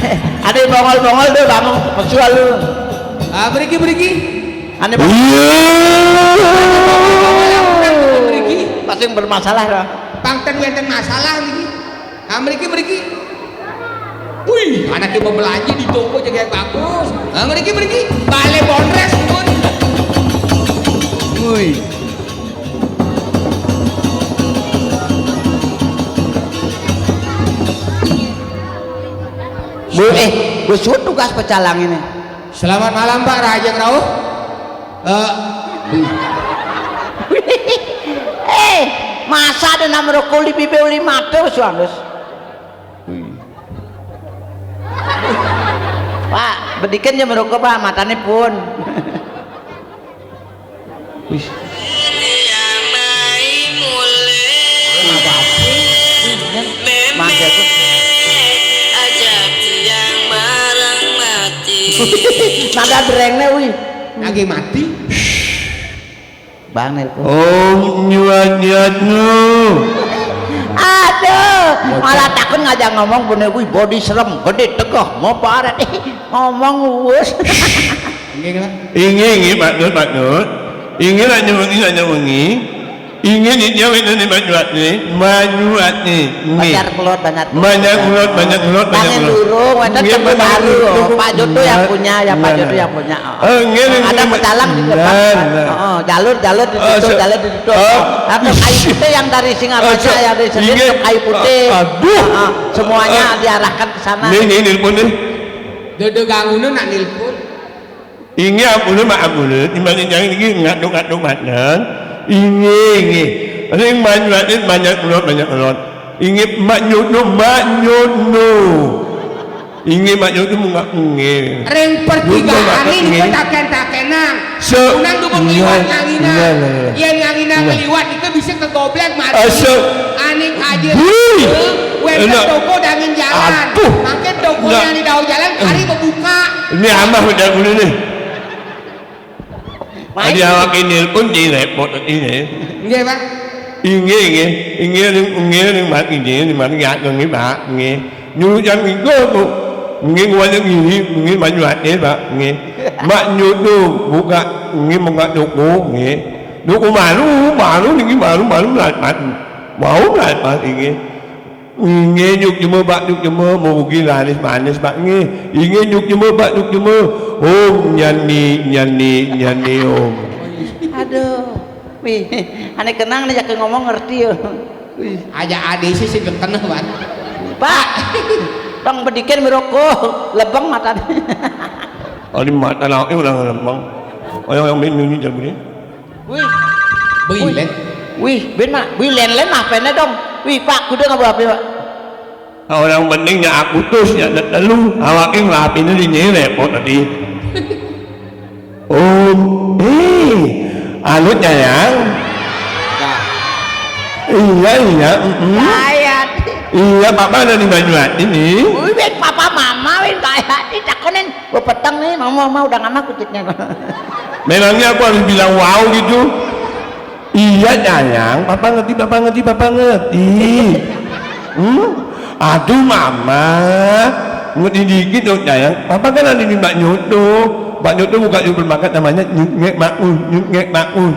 ada bongol-bongol deh, bangun pesual lu. Ah, beriki, beriki. Ane bongol. Beriki. Pasti bermasalah dah. Pangten wenten masalah niki. Ah, mriki, mriki. Wih, anaknya mau belanja di toko juga yang bagus. Ah, mriki, mriki. Balai Bondres pun. Wih. Bu, eh, Bu Sud tugas pecalang ini. Selamat malam, Pak Raja Rauh. Eh, eh, masa ada nama rokok di bibir lima ratus, Wanus? Pak, bedikan aja merokok, Pak, matanya pun. Wih. Mantap. Nada derengnya, wih. Lagi mati. Bang nelpon. Om nyuat nyuat nu. Aduh, malah takut ngajak ngomong bener, wih, body serem, gede, tegeh, mau paret, eh, ngomong wus. Inggih, Pak. Inggih, inggih, Pak Nur, Pak Nur. Inggih, nak nyewengi, nak nyewengi. Inggih, ni dia wena ni manyuat ni, manyuat ni. Inggih. Banyak keluar, banyak keluar. Banyak keluar, banyak keluar, banyak keluar. Tangan burung, wena. Inggih, tempat baru. Pak Joto yang punya, ya, Pak Joto yang punya. Oh, nggih, nggih, ada nggih, pecalang di depan, nah, kan? Nah. Oh, jalur, jalur ditutup, eh, jalur ditutup. Oh, apa, kayu putih yang dari Singaraja, yang dari Sendiri, inggih, kayu putih. Aduh. Oh, semuanya diarahkan ke sana. Nih, nih, nelpon nih. Dede ganggunya nak nelpon. Inggih, ampun, Mak, ampun. Timbang jangan lagi ngaduk-ngaduk manten. Inggih, inggih. Ring banyak, banyak keluar, banyak keluar. Inggih, Mak Nyono, Mak Nyono. Inggih, Mak Nyoto, munggah, inggih. Ring pertigaan niki taken-takenan. Unang dumun ngliwat nganginan. Iya, iya, iya. Yén nganginan ngliwat, nika bisa kegoblek mati. Aning aja. Wih. Wénten toko dangin jalan. Aduh. Mangkin toko yang di daun jalan, hari bebuka. Ini amah udah dulu nih. Adi awak ini pun direpot ini. Nggih, Pak. Inggih, inggih. Inggih, ring, inggih, ring, Mak, inggih, ring, Mak, nggih, nggih, Pak, nggih. Nyuruh jam itu tuh. Nggih, gua ada gini, nggih, maju hati, Pak, nggih. Mak Nyoto buka, nggih, buka toko, nggih. Toko baru, baru, nggih, baru, baru, melarat, baru, melarat, nggih. Inggih, nyuk jema, Pak, nyuk jema, mugi laris manis, Pak, nggih. Inggih, nyuk jema, Pak, nyuk jema. Om nyani, nyani, nyani, om. Aduh. Wih, ané kenang nih, jaké ngomong ngerti ya. Wih. Aja adi sih sing keneh, Pak. Pak, tong bedikin miroko, lebeng matane. Ari mata lawake udah lebeng. Oyong yang ini jam ini. Wih. Beli lén. Wih, ben mah, beli lén-lén mah pene dong. Wih, Pak, kudu ngapa apa, Pak? Orang pentingnya aku tuh ya telu, awake nglapine di nyelek kok tadi. Om, eh, anu, Jayang. Nah. Iya, iya, mm-mm. Jayang. Iya, Papa ada di Banyuwangi nih. Wih, ben Papa Mama, win kaya ditakonin. Gua peteng nih, Mama, Mama udah nggak mau kucitnya. Memangnya aku harus bilang wow gitu? Iya, Jayang. Papa ngerti, Papa ngerti, Papa ngerti. Hmm? Aduh, Mama. Ngerti dikit dong, Jayang. Papa kan ada di Mbak Nyoto. Mbak Nyoto buka supermarket namanya Nyut Ngek Makmur, Nyut Ngek Makmur.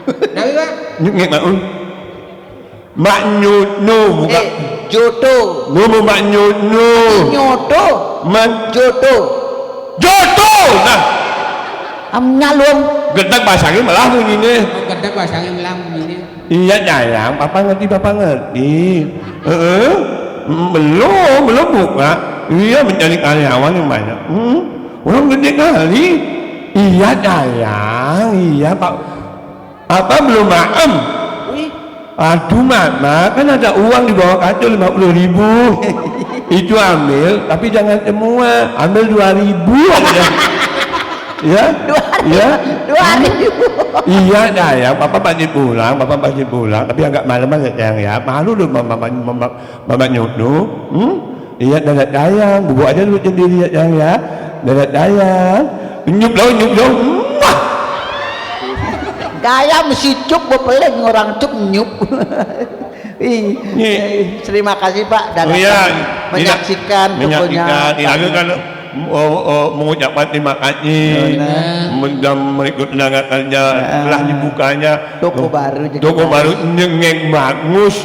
Kenapa, Pak? Nyut Ngek Makmur. Mbak Nyoto buka. Eh, Joto. Ngomong Mbak Nyoto. Nyoto. Man. Joto. Joto. Nah. Am nyalum. Gedeg basangnya malah bunyinya. Oh, gedeg basangnya malah bunyinya. Iya, Jayang. Papa ngerti, Papa ngerti. Heeh. Mm, belum, belum buka. Iya, mencari karyawan yang banyak. Hmm. Orang gede kali. Iya, Jayang. Iya, Pak. Apa belum maem? Wih. Aduh, Mak, Mak, kan ada uang di bawah kaca lima puluh ribu. Itu ambil, tapi jangan semua. Ambil dua ribu aja. Ya? Dua ribu. Ya? Dua ribu. Iya, dah ya. Papa pasti pulang, Papa pasti pulang. Tapi agak maleman ya, Jang, ya. Malu loh, Mama, Mama, Mama Nyoto. Hmm? Iya, dadak dayang. Bubuk aja dulu sendiri ya, Jang, ya. Dadak dayang. Nyup dong, nyup dong. Muah. Gaya mesti cup, bepeling orang cup nyup. Ih, nih. Eh, terima kasih, Pak, dan, oh, iya, menyaksikan, menyaksikan. Ini kan, oh, oh, mengucapkan terima kasih. Benar. Dan berikut tenaga kerja, heeh, telah dibukanya toko baru, toko baru, Nyengeng Bagus.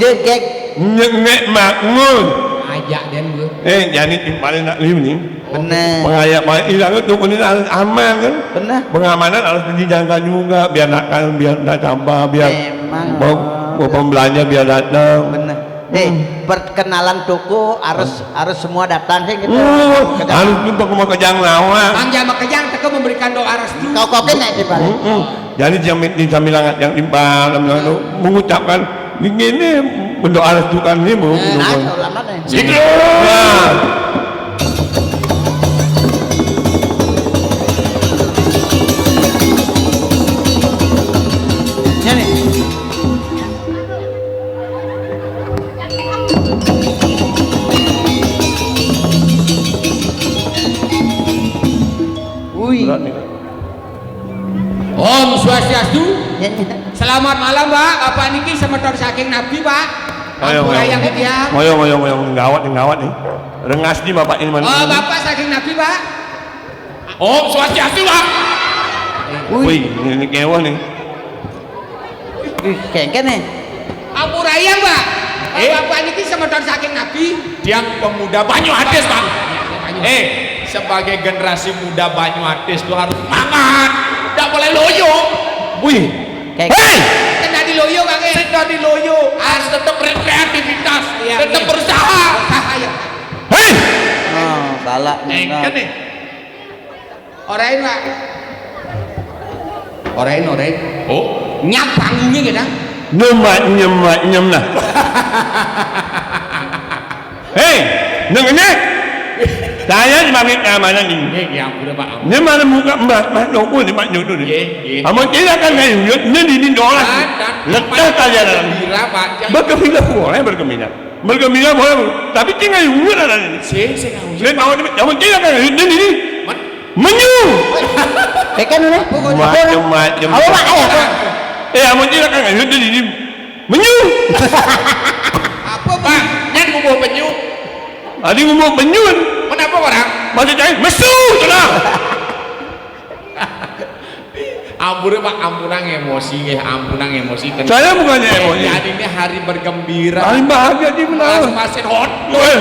Nyengeng Bagus. Aja den gue. Eh, jadi timpalin nak liu nih. Bener. Pengaya-, pengaya-, ilang itu kuning harus aman, kan? Bener. Pengamanan harus dijaga juga, biar nak, kan, biar nak sampah, biar mau, mau pembelanja biar datang. Bener. Eh, hmm, perkenalan toko harus, harus semua datang, sih, gitu. Hmm, harus jumpa ke Makejang lawan. Bang Jam Makejang teka memberikan doa restu. Kau, kau kena, sih, paling. Hmm, hmm. Jadi, jam ini sambil hangat, yang timpal, sambil hangat, mengucapkan, ini, ini, mendoa restukan ini, Bu. Eh, nah, selamat, eh. Gitu. Nah. Ini. Wih. Berat nih. Om Swastiastu. Ya, ya. Selamat malam, Pak. Bapak niki semeton saking Nabi, Pak. Ayo, ampura ayo. Yang setia. Ayo, ayo, ayo. Gawat nih, gawat nih. Rengas nih Bapak ini, mana? Oh, Bapak saking Nabi, Pak. Om Swastiastu, Pak. Wih. Wih, ini, ini kewah nih. Ih, kengken nih. Ampura ya, Mbak. Eh? Bapak niki semeton saking Nabi. Tiang pemuda Banyu Atis, Bang. Banyu. Eh, sebagai generasi muda Banyu Atis tuh harus semangat. Nggak boleh loyo. Wih. Kayak hei! Sing dadi loyo, Bang, eh. Sing dadi loyo. Harus tetap berkreativitas, iya, tetap berusaha. Usaha, ya. Hei! Oh, salah. Kengken nih. Orain, Pak. Orain, orain. Oh. Nyap panggungnya kita. Nyemak, nyemak, nyem nah. Hei, neng ini. Saya sebagai keamanan ini. Nggih, nggih, ampun, Pak. Ini mana muka Mbah, Mbah Noko ini, Pak Nyoto ini. Nggih, nggih. Amun tidak kan saya yuyut, ini, ini doang. Dan, dan, lekas saja dalam. Gembira, Pak. Bergembira boleh, bergembira. Bergembira boleh, tapi tinggal yuyut ada ini. Sing, sing, ampun. Saya tahu ini, amun tidak kan yuyut, ini, ini. Men- Menyu. Tekan ini. Macem-macem. Apa, Pak? Eh, apa? Eh, amun tidak kan yuyut, ini, ini. Menyu. Apa, Pak? Nyan ngomong penyu. Adi ngomong penyu. Kenapa orang? Maksud saya, mesu, tenang. Ampun, Pak, ampunang emosi, nggih, ampunang emosi. Saya bukannya emosi. Jadi ini hari bergembira. Hari bahagia di mana? Mas, masin hot. Weh.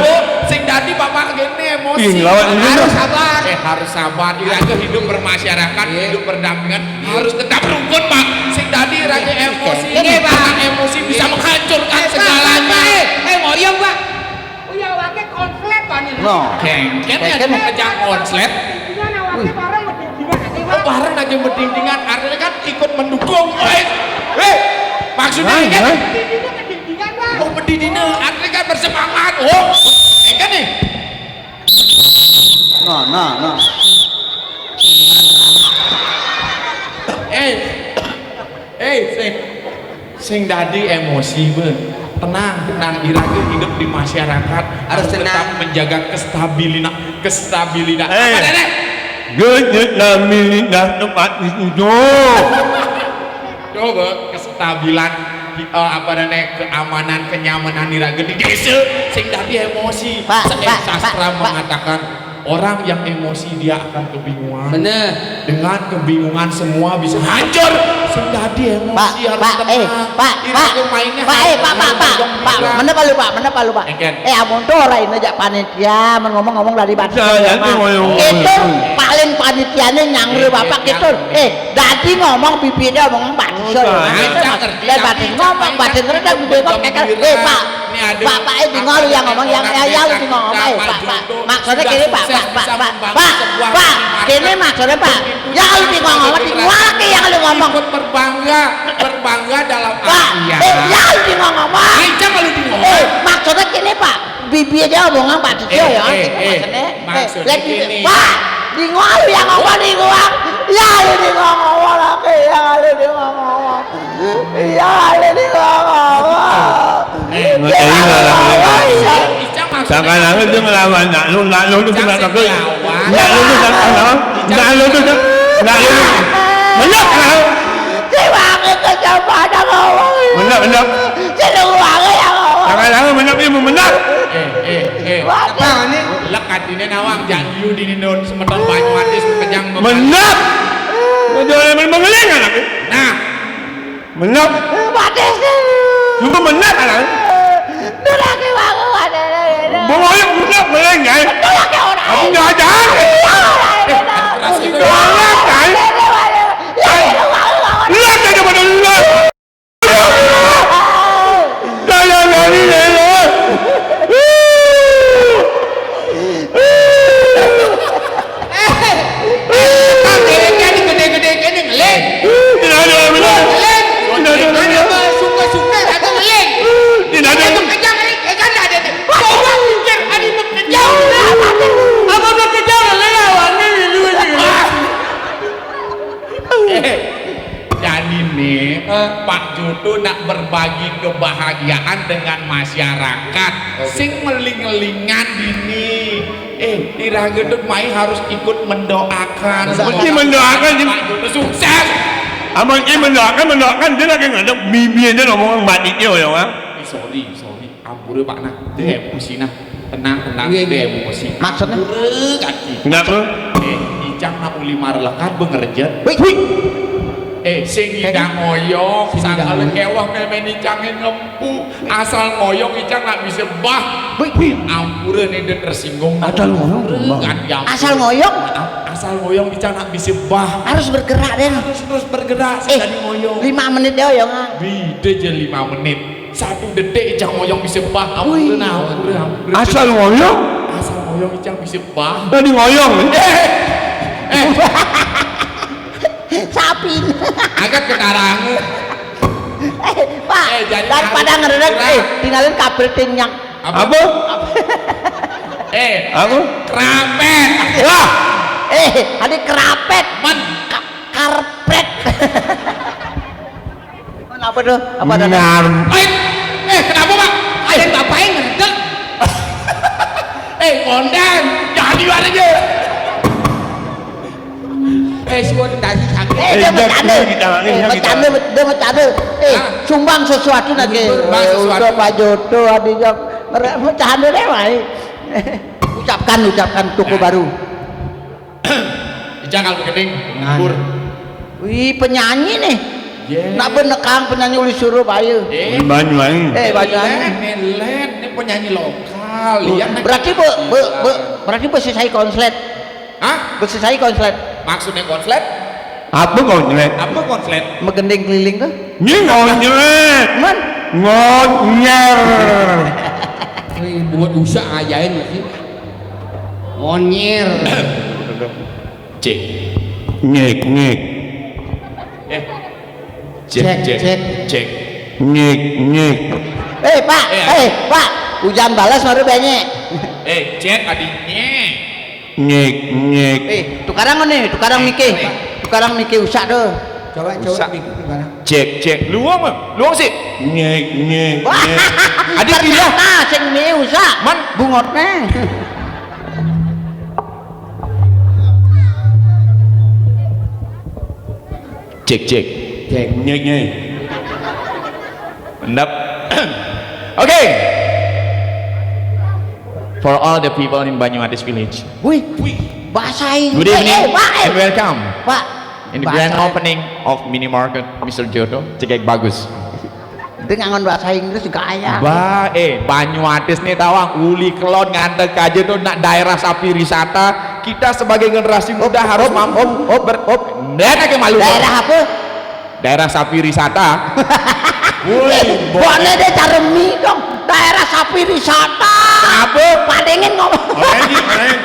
Sing dadi Bapak gini emosi. Ih, ngelawan ini, harus sabar. Eh, harus sabar. Ini aja hidup bermasyarakat, iya, hidup berdampingan, harus tetap rukun, Pak. Sing dadi raja emosi. Ini, Pak. Emosi bisa menghancurkan segalanya. Eh, eh, eh, ngoyong, Pak. Oh ya, wae konslet, Pak, ini. No. Kengken ya, kengken. Kejang konslet. Ini, nah, wae bareng medindingan, nanti, Pak. Oh, bareng lagi medindingan, artinya kan ikut mendukung. Eh, eh, maksudnya ini kan? Hah? Medindingan, medindingan, Pak. Oh, medindingan, artinya kan bersemangat. Oh, eh, kan nih. Nah, nah, nah. Eh, eh, sing, sing dadi emosi, be. Tenang, tenang. Ira ge hidup di masyarakat harus tenang, tetap menjaga kestabilina-, kestabilina-. Eh. Apa, Nenek? Genyet nami nah tempat dituduh. Coba kestabilan, eh, apa namanya, keamanan, kenyamanan ira ge di desa, sing dadi emosi. Pak, Pak, sastra Pak, Pak. Mengatakan orang yang emosi dia akan kebingungan. Bener. Dengan kebingungan semua bisa hancur. Sing dadi emosi. Pak, harus Pak, tenang. Eh, Pak, ira Pak, ge mainnya Pak, eh, Pak, Pak, Pak, Pak, bener apa lu, Pak? Bener apa lu, Pak? Engken. Eh, amun tuh ora ini aja panitia, men ngomong-ngomong dari batin. Jangan, jangan ngomong. Itu paling panitiane nyangre Bapak gitu. Eh, dadi ngomong bibirnya ngomong batin. Oh, iya. Lah batin ngomong, batin rendang, bibir kok keker. Eh, Pak, Bapak, eh, dengar lu yang ngomong, yang, ya, ya, lu dengar ngomong, eh, Pak, Pak. Maksudnya gini, Pak, Pak, Pak, Pak, Pak, Pak, gini maksudnya, Pak. Ya, lu dengar ngomong, dengar lagi yang lu ngomong. Ikut berbangga, berbangga dalam artian. Pak, eh, ya, lu dengar ngomong. Aja kalau dengar. Eh, maksudnya gini, Pak. Bibi aja omongan Pak Dito ya, eh, eh, maksudnya, eh, maksudnya lagi gini. Pak, di ngomong yang ngomong di ngomong. Ya, lu di ngomong lagi, ya, lu di ngomong. Ya, lu di ngomong. Eh, ya, ngomong. Icang maksudnya. Jangan, jangan, dia ngelawan. Nak lu, nak lu, lu kena takut. Icang ngelawan. Nak lu, lu, nak lu, nak lu, nak lu. Banyak, nak. Di wangi kejam pada ngomong. Benar, benar. Di wangi yang ngomong. Jangan, jangan, benar, dia mau benar. Eh, eh, eh. Apa ini? Lek adine nawang, jangan lu dini daun semeton banyu atis, kejang. Benar. Udah, emang mengeling anak. Nah. Menep. Batis. Lu kok menep, anak? Durake wangu ada. Bongol menep, meleng, kan? Durake ora. Aku nggak ada. Iya, ora. Galak, kan? Iya, iya, wangu, wangu. Lu aja pada lu. Saya dari Lela. Eh, eh, Pak, dheweke gedhe-gedhe kene ngeling. Tidak ada, tidak ada. Ngeling. Tidak ada, tidak ada. Ada apa suka-suka kata ngeling. Tidak ada. Itu kencang, ngeling. Eh, kan ada, ada. Coba pikir, ada itu kencang. Apa mau kencang? Ngeling, lawannya itu. Eh. Jadi nih, eh, Pak Joto nak berbagi kebahagiaan dengan masyarakat. Oh, gitu. Sing meling-elingan dini. Eh, Ira Gendut mai harus ikut mendoakan. Mesti mendoakan, Pak Joto sukses. Amun ki mendoakan, mendoakan, dia lagi ngadep bibirnya ngomong mati dia, ya, Bang. Eh, sorry, sorry. Ampura, Pak, nah. Itu emosi, nah. Tenang, tenang, iya, itu iya. Emosi. Maksudnya? Ampura, kaki. Kenapa? Eh, Icang nak uli marlekat, bengerjet. Wih, wih. Eh, sing ngidang ngoyong, sing ngidang ngoyong. Sangkal kewah memen Icang ngempu. Asal ngoyong Icang nak bisa bah. Wih, wih. Ampura nih, dia tersinggung. Asal ngoyong, kan, ya ampun. Asal ngoyong? Maaf, asal ngoyong Icang nak bisa bah. Harus bergerak, Den. Harus terus bergerak, eh, sekali ngoyong. Lima menit ya, ngoyong, ah. Beda aja lima menit. Satu detik Icang ngoyong bisa bah. Wih. Ampura, nah, ampura, ampura. Asal ngoyong? Asal ngoyong Icang bisa bah. Tadi ngoyong, eh? Eh, eh. Sapin. Agak ketarang. Eh, Pak, eh, jadi daripada harus ngererek, gerak. Eh, tinggalin kabel tingnya. Apa? Apa? Eh, aku kerapet. Wah, eh, ada kerapet. Man, ka-, karpet. Kenapa tuh? Apa ada? Ngar- Eh, eh, kenapa, Pak? Ada yang ngapain ngeredek? Eh, kondan, jangan di luar aja. Eh, semua dikasih sakit. Eh, dia bercanda. Eh, bercanda, dia bercanda. Eh, sumbang sesuatu lagi. Sumbang sesuatu. Eh, udah, Pak Joto, adiknya. Bercanda deh, Mai. Ucapkan, ucapkan toko baru. Ijang kalau kening, nganggur. Wih, penyanyi nih. Nak benekang penyanyi uli suruh ayo. Eh, Banyuwangi. Eh, Banyuwangi. Ini penyanyi lokal. Berarti be, be, be, berarti be selesai konslet. Hah? Be selesai konslet. Maksudnya konslet? Apa konslet? Apa konslet? Megending keliling tuh. Ini konslet. Man? Ngonyer. Wih, buat usah ajain lagi. Ngonyer. Cek. Ngek, ngek. Eh. Cek, cek, cek, cek. Ngek, ngek. Eh, Pak, eh, eh, Pak. Hujan balas baru banyak. Eh, cek adiknya. Ngek, ngek. Eh, tukarang nih, tukarang mike. Tukarang mike usak tuh. Coba, coba mike tukarang. Cek, cek. Luang, Bang. Luang sih. Ngek, ngek, ngek. Adik ternyata sing mie usak. Man, bungotnya. Cek, cek. Cek. Nyek, nyek. Mantap. Oke. For all the people in Banyuatis Village. Wih, wih, bahasa Inggris. Good evening, eh, Pak, eh, and welcome. Pak, in the grand opening of mini market, Mister Joto, cekek bagus. Dia ngangon bahasa Inggris gaya. Bah, eh, Banyuatis nih tawang, uli kelon ngantek aja tuh nak daerah sapi wisata. Kita sebagai generasi muda harus mampu ber-, op, dan aja malu. Daerah apa? Daerah sapi wisata. Woi, boleh deh cara mi dong. Daerah sapi wisata. Apa? Padengin ngomong. Boleh nih, boleh.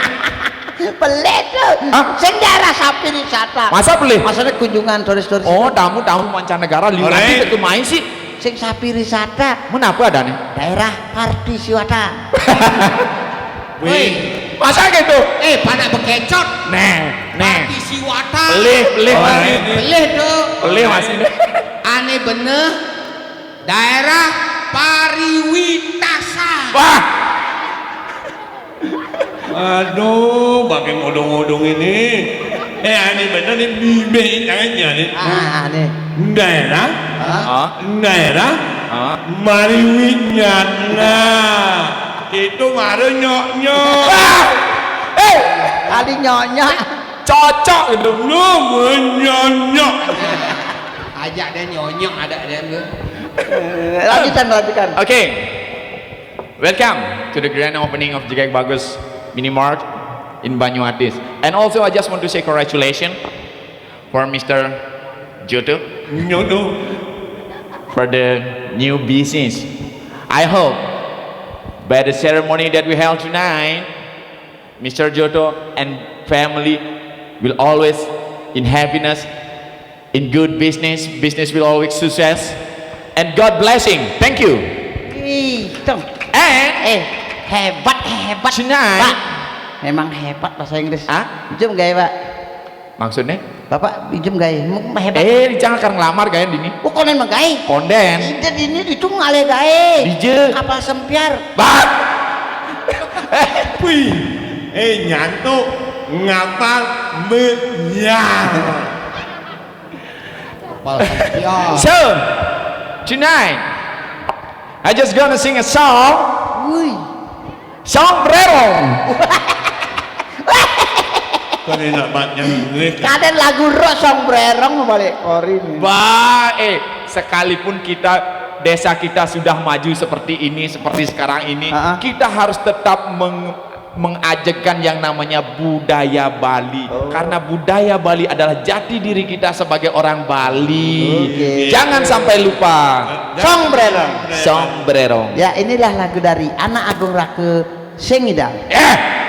Pelit tuh. Hah? Sing daerah sapi wisata. Masa pelit? Maksudnya kunjungan turis-turis. Oh, tamu-tamu mancanegara liwat itu main sih. Sing sapi wisata. Mun apa adanya? Daerah partisiwata. Wih. Masa gitu? Eh, pada bekecot. Nih, nih. Partisiwata. Pelih, pelih, Mas. Pelih tuh. Pelih, Mas. Aneh bener. Daerah pariwitasa. Wah. Aduh, pakai ngodong-ngodong ini. Eh, aneh bener nih, bibir jangan nih. Ah, aneh. Daerah? Hah? Daerah? Hah? Mariwinyatna. Itu baru nyok-nyok. Ah! Eh, tadi nyok-nyok. Cocok gitu. Lu nyok-nyok. Ajak dia nyonyok, ada dia lu. Eh, lanjutkan, lanjutkan. Oke. Welcome to the grand opening of Jegek Bagus Mini Mart in Banyuatis. And also, I just want to say congratulations for Mister Joto. Joto. For the new business. I hope by the ceremony that we held tonight, Mister Joto and family will always in happiness, in good business, business will always success, and God blessing. Thank you. Ih, tuh. And eh, hebat, hebat, tonight. Pak. Memang hebat bahasa Inggris. Hah? Jom gaya, Pak. Maksudnya? Bapak pinjem gae, hebat. Eh, jangan kan ngelamar gae dini. Oh, konen mah gae. Konden. Ide dini itu ngalih gae. Dije. Kapal sempiar. Bah. Wih, eh, nyantuk ngapal menyiar. Kapal sempiar. So, tonight, I just gonna sing a song. Wih. Song Brerong. Kan enak banget nyanyi. Kadang lagu rock Song Brerong balik kori nih. Bah, eh, sekalipun kita, desa kita sudah maju seperti ini, seperti sekarang ini, kita harus tetap meng-, mengajekan yang namanya budaya Bali. Oh. Karena budaya Bali adalah jati diri kita sebagai orang Bali. Oke. Jangan sampai lupa. Song Brerong. Song Brerong. Ya, inilah lagu dari Anak Agung Rake Sing Idal. Eh!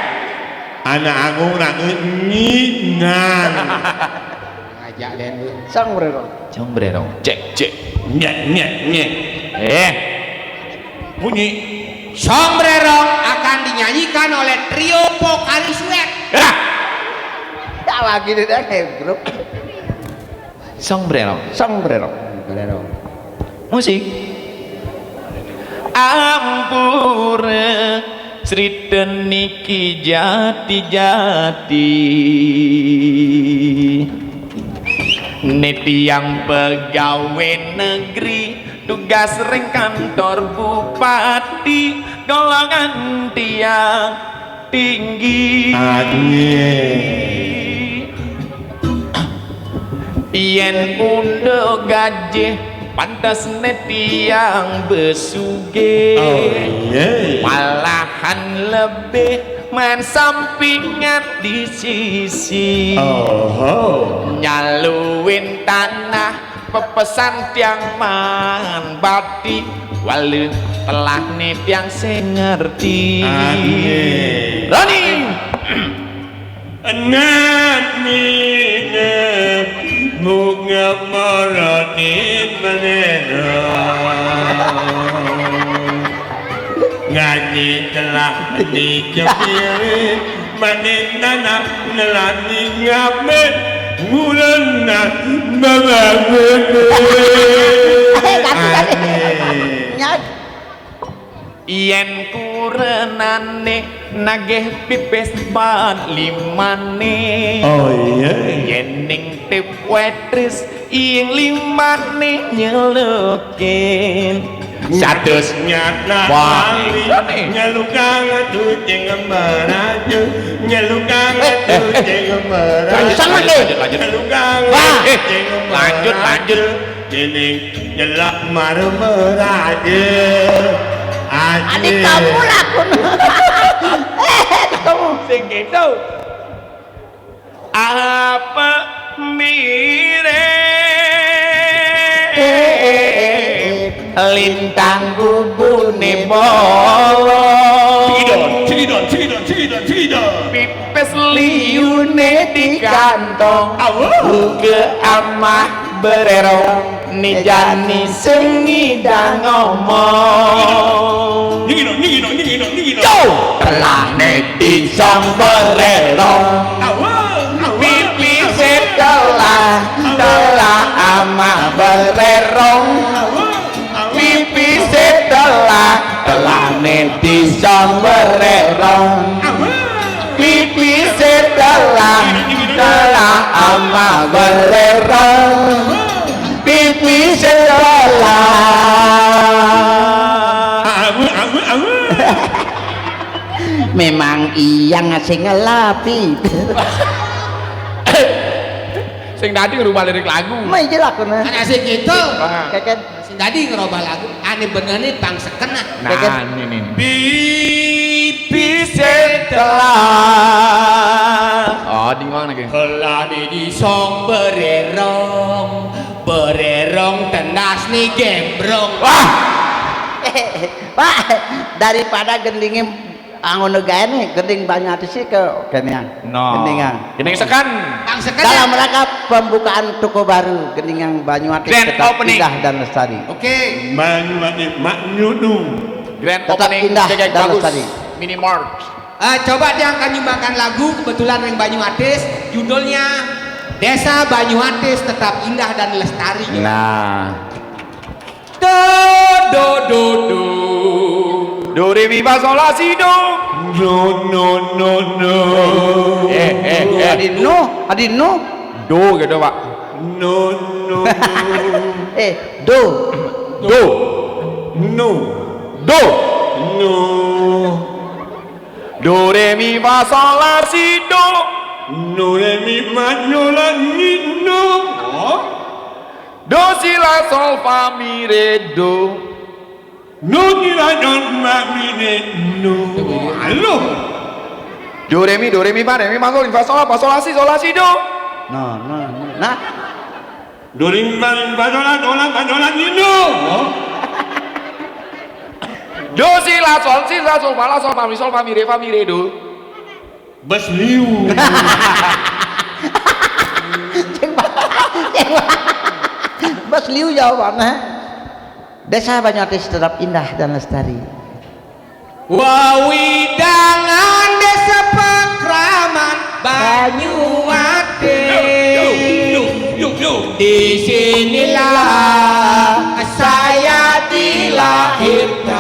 Anak Agung Rake Nyinan. Ngajak deh lu. Song Brerong. Song Brerong. Cek, cek. Nyek, nyek, nyek. Eh. Bunyi. Song Brerong akan Dinyanyikan oleh trio vokalis Wet. Hah? Ya lagi deh deh grup. Song Brerong. Song Brerong. Brerong. Musik. Ampura, crita niki jati-jati. Niki tiang pegawai negeri, tugas ring kantor bupati, golongan tiang tinggi. Yen unduk gajih, pantes ne tiang besugih. Oh, iya. Malahan lebih main sampingan di sisi. Oho. Nyaluin tanah pepesan tiang man bati. Walu telah ne tiang sing ngerti. Amin. Roni. Nani ne bunga marani menero. Ngaji telah dikepiri maning tanah nelani ngamen ngulena babangun. Eh, ganti, ganti. Nyak. Yen kurenane nagih pipis ban limane. Oh iya. Yen ning tip wetris ing limane nyelukin. Satus. Nyata Wah, kali ini. Nyelukang tucing meraja. Nyelukang tucing meraja. Kenceng lagi. Lanjut, lanjut. Nyelukang Wah, eh, tucing lanjut, meraja. Lanjut. Ini nyelak marmeraja. Adik kamu lakun. Eh, adik kamu. Sing gitu. Apa mirip lintang bubune bawa. Cidon, cidon, cidon, cidon, cidon. Pipis liune di kantong. Awuh. Uga amah bererong nijani sing ngidang ngomong. Ningino, ningino, ningino, ningino. Yo, telah neti song bererong. Awuh, awuh. Pipi setelah, telah amah bererong. Awuh, awuh. Pipi setelah, telah neti song bererong. Awuh. Pipi setelah, telah amah bererong. Pipi setelah. Awuh, awuh, awuh. Memang iya ngasih ngelapi. Sing tadi ngerubah lirik lagu. Mah iya lakune. Kan asik gitu. Keken. Sing tadi ngerubah lagu, ane bener nih bang sekena. Nah, Keken. ini nih. Pipi setelah. Oh, dingong lagi. Kelani di song bererong, bererong tenas nih gembrong. Wah, Pak, daripada gendingnya angon gaene, gending banyak sih ke kenian. no. Gendingan. Gending sekan. Bang sekena. Dalam rangka pembukaan toko baru, gendingan Banyuatis Grand tetap opening. Indah dan lestari. Oke. Banyuatis mak nyudu. Grand Tetap opening indah Cegek dan Bagus. Lestari. Mini Mart. Eh, coba dia akan nyumbangkan lagu kebetulan yang Banyuatis, judulnya Desa Banyuatis tetap indah dan lestari. Nah. Do do do do. Do re mi fa sol la si do. No, no, no, no. Eh, eh, eh. Adi no, adi no. Do gitu, Pak. No, no, no. Eh, do. Do. No. Do. No. Do re mi fa sol la si do. No, re, mi, ma, no, la, mi, no. Do si la sol fa mi re do. No, mi, la, don, ma, mi, re, no. Halo. Do re mi, do re mi fa, re mi fa sol, fa sol la si, sol la si do. No, no, no. Nah, Do, re, mi, fa, re, mi, fa, do, la, do, la, fa, do, la, mi, no. Do si la sol, si la sol fa la sol fa mi sol fa mi re fa mi re do. Bas liu. Bas liu jawabannya. Desa Banyuatis tetap indah dan lestari. Wa wi da Banyuatis. Di sinilah saya dilahirkan.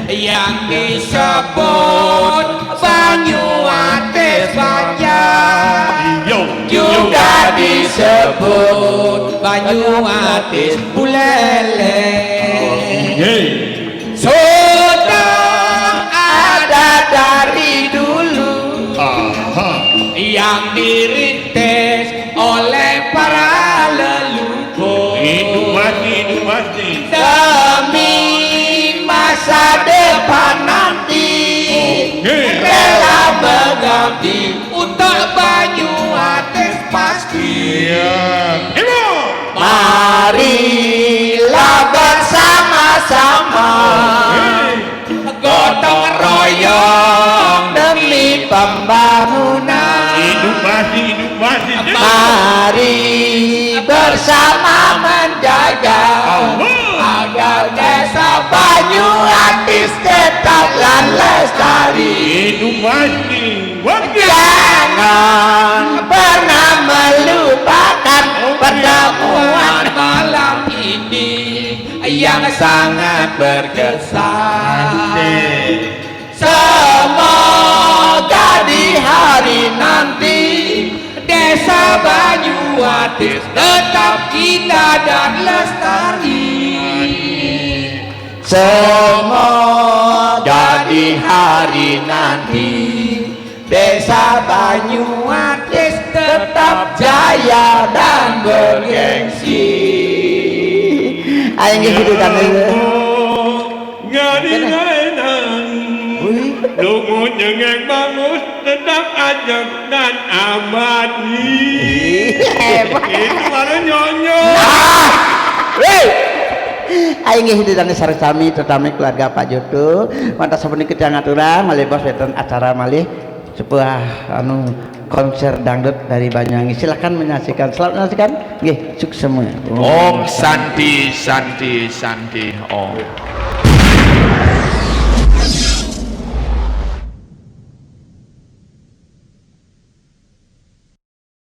Yang disebut Banyuatis Banjar juga disebut Banyuatis Buleleng. Sudah ada dari dulu yang dirintis oleh para leluhur. Hidup mati, hidup mati. Demi masa depan nanti, rela mengabdi untuk Banyuatis pasti. Marilah bersama-sama gotong royong demi pembangunan. Hidup mati, hidup mati. Mari bersama menjaga agar desa Banyuatis tetap lestari. Hidup mati. Jangan pernah melupakan pertemuan malam ini yang sangat berkesan. Semoga di hari nanti desa Banyuatis tetap indah dan lestari. Semoga di hari nanti desa Banyuatis tetap jaya dan bergengsi. Ayo nggih gitu kan. Ngadi naenang. Wih. Lungun nyengeng bangus tetap ajak dan abadi. Hebat. Itu baru nyonyo. Nah. Wih. Ayo nggih didangi sareng sami tetami keluarga Pak Joto. Mantas sapunika titiang aturan malih bos wonten acara malih sebuah anu konser dangdut dari Banyuwangi. Silakan menyaksikan. Selamat menyaksikan. Nggih, sukses semua. Om Santi, Santi, Santi, Om.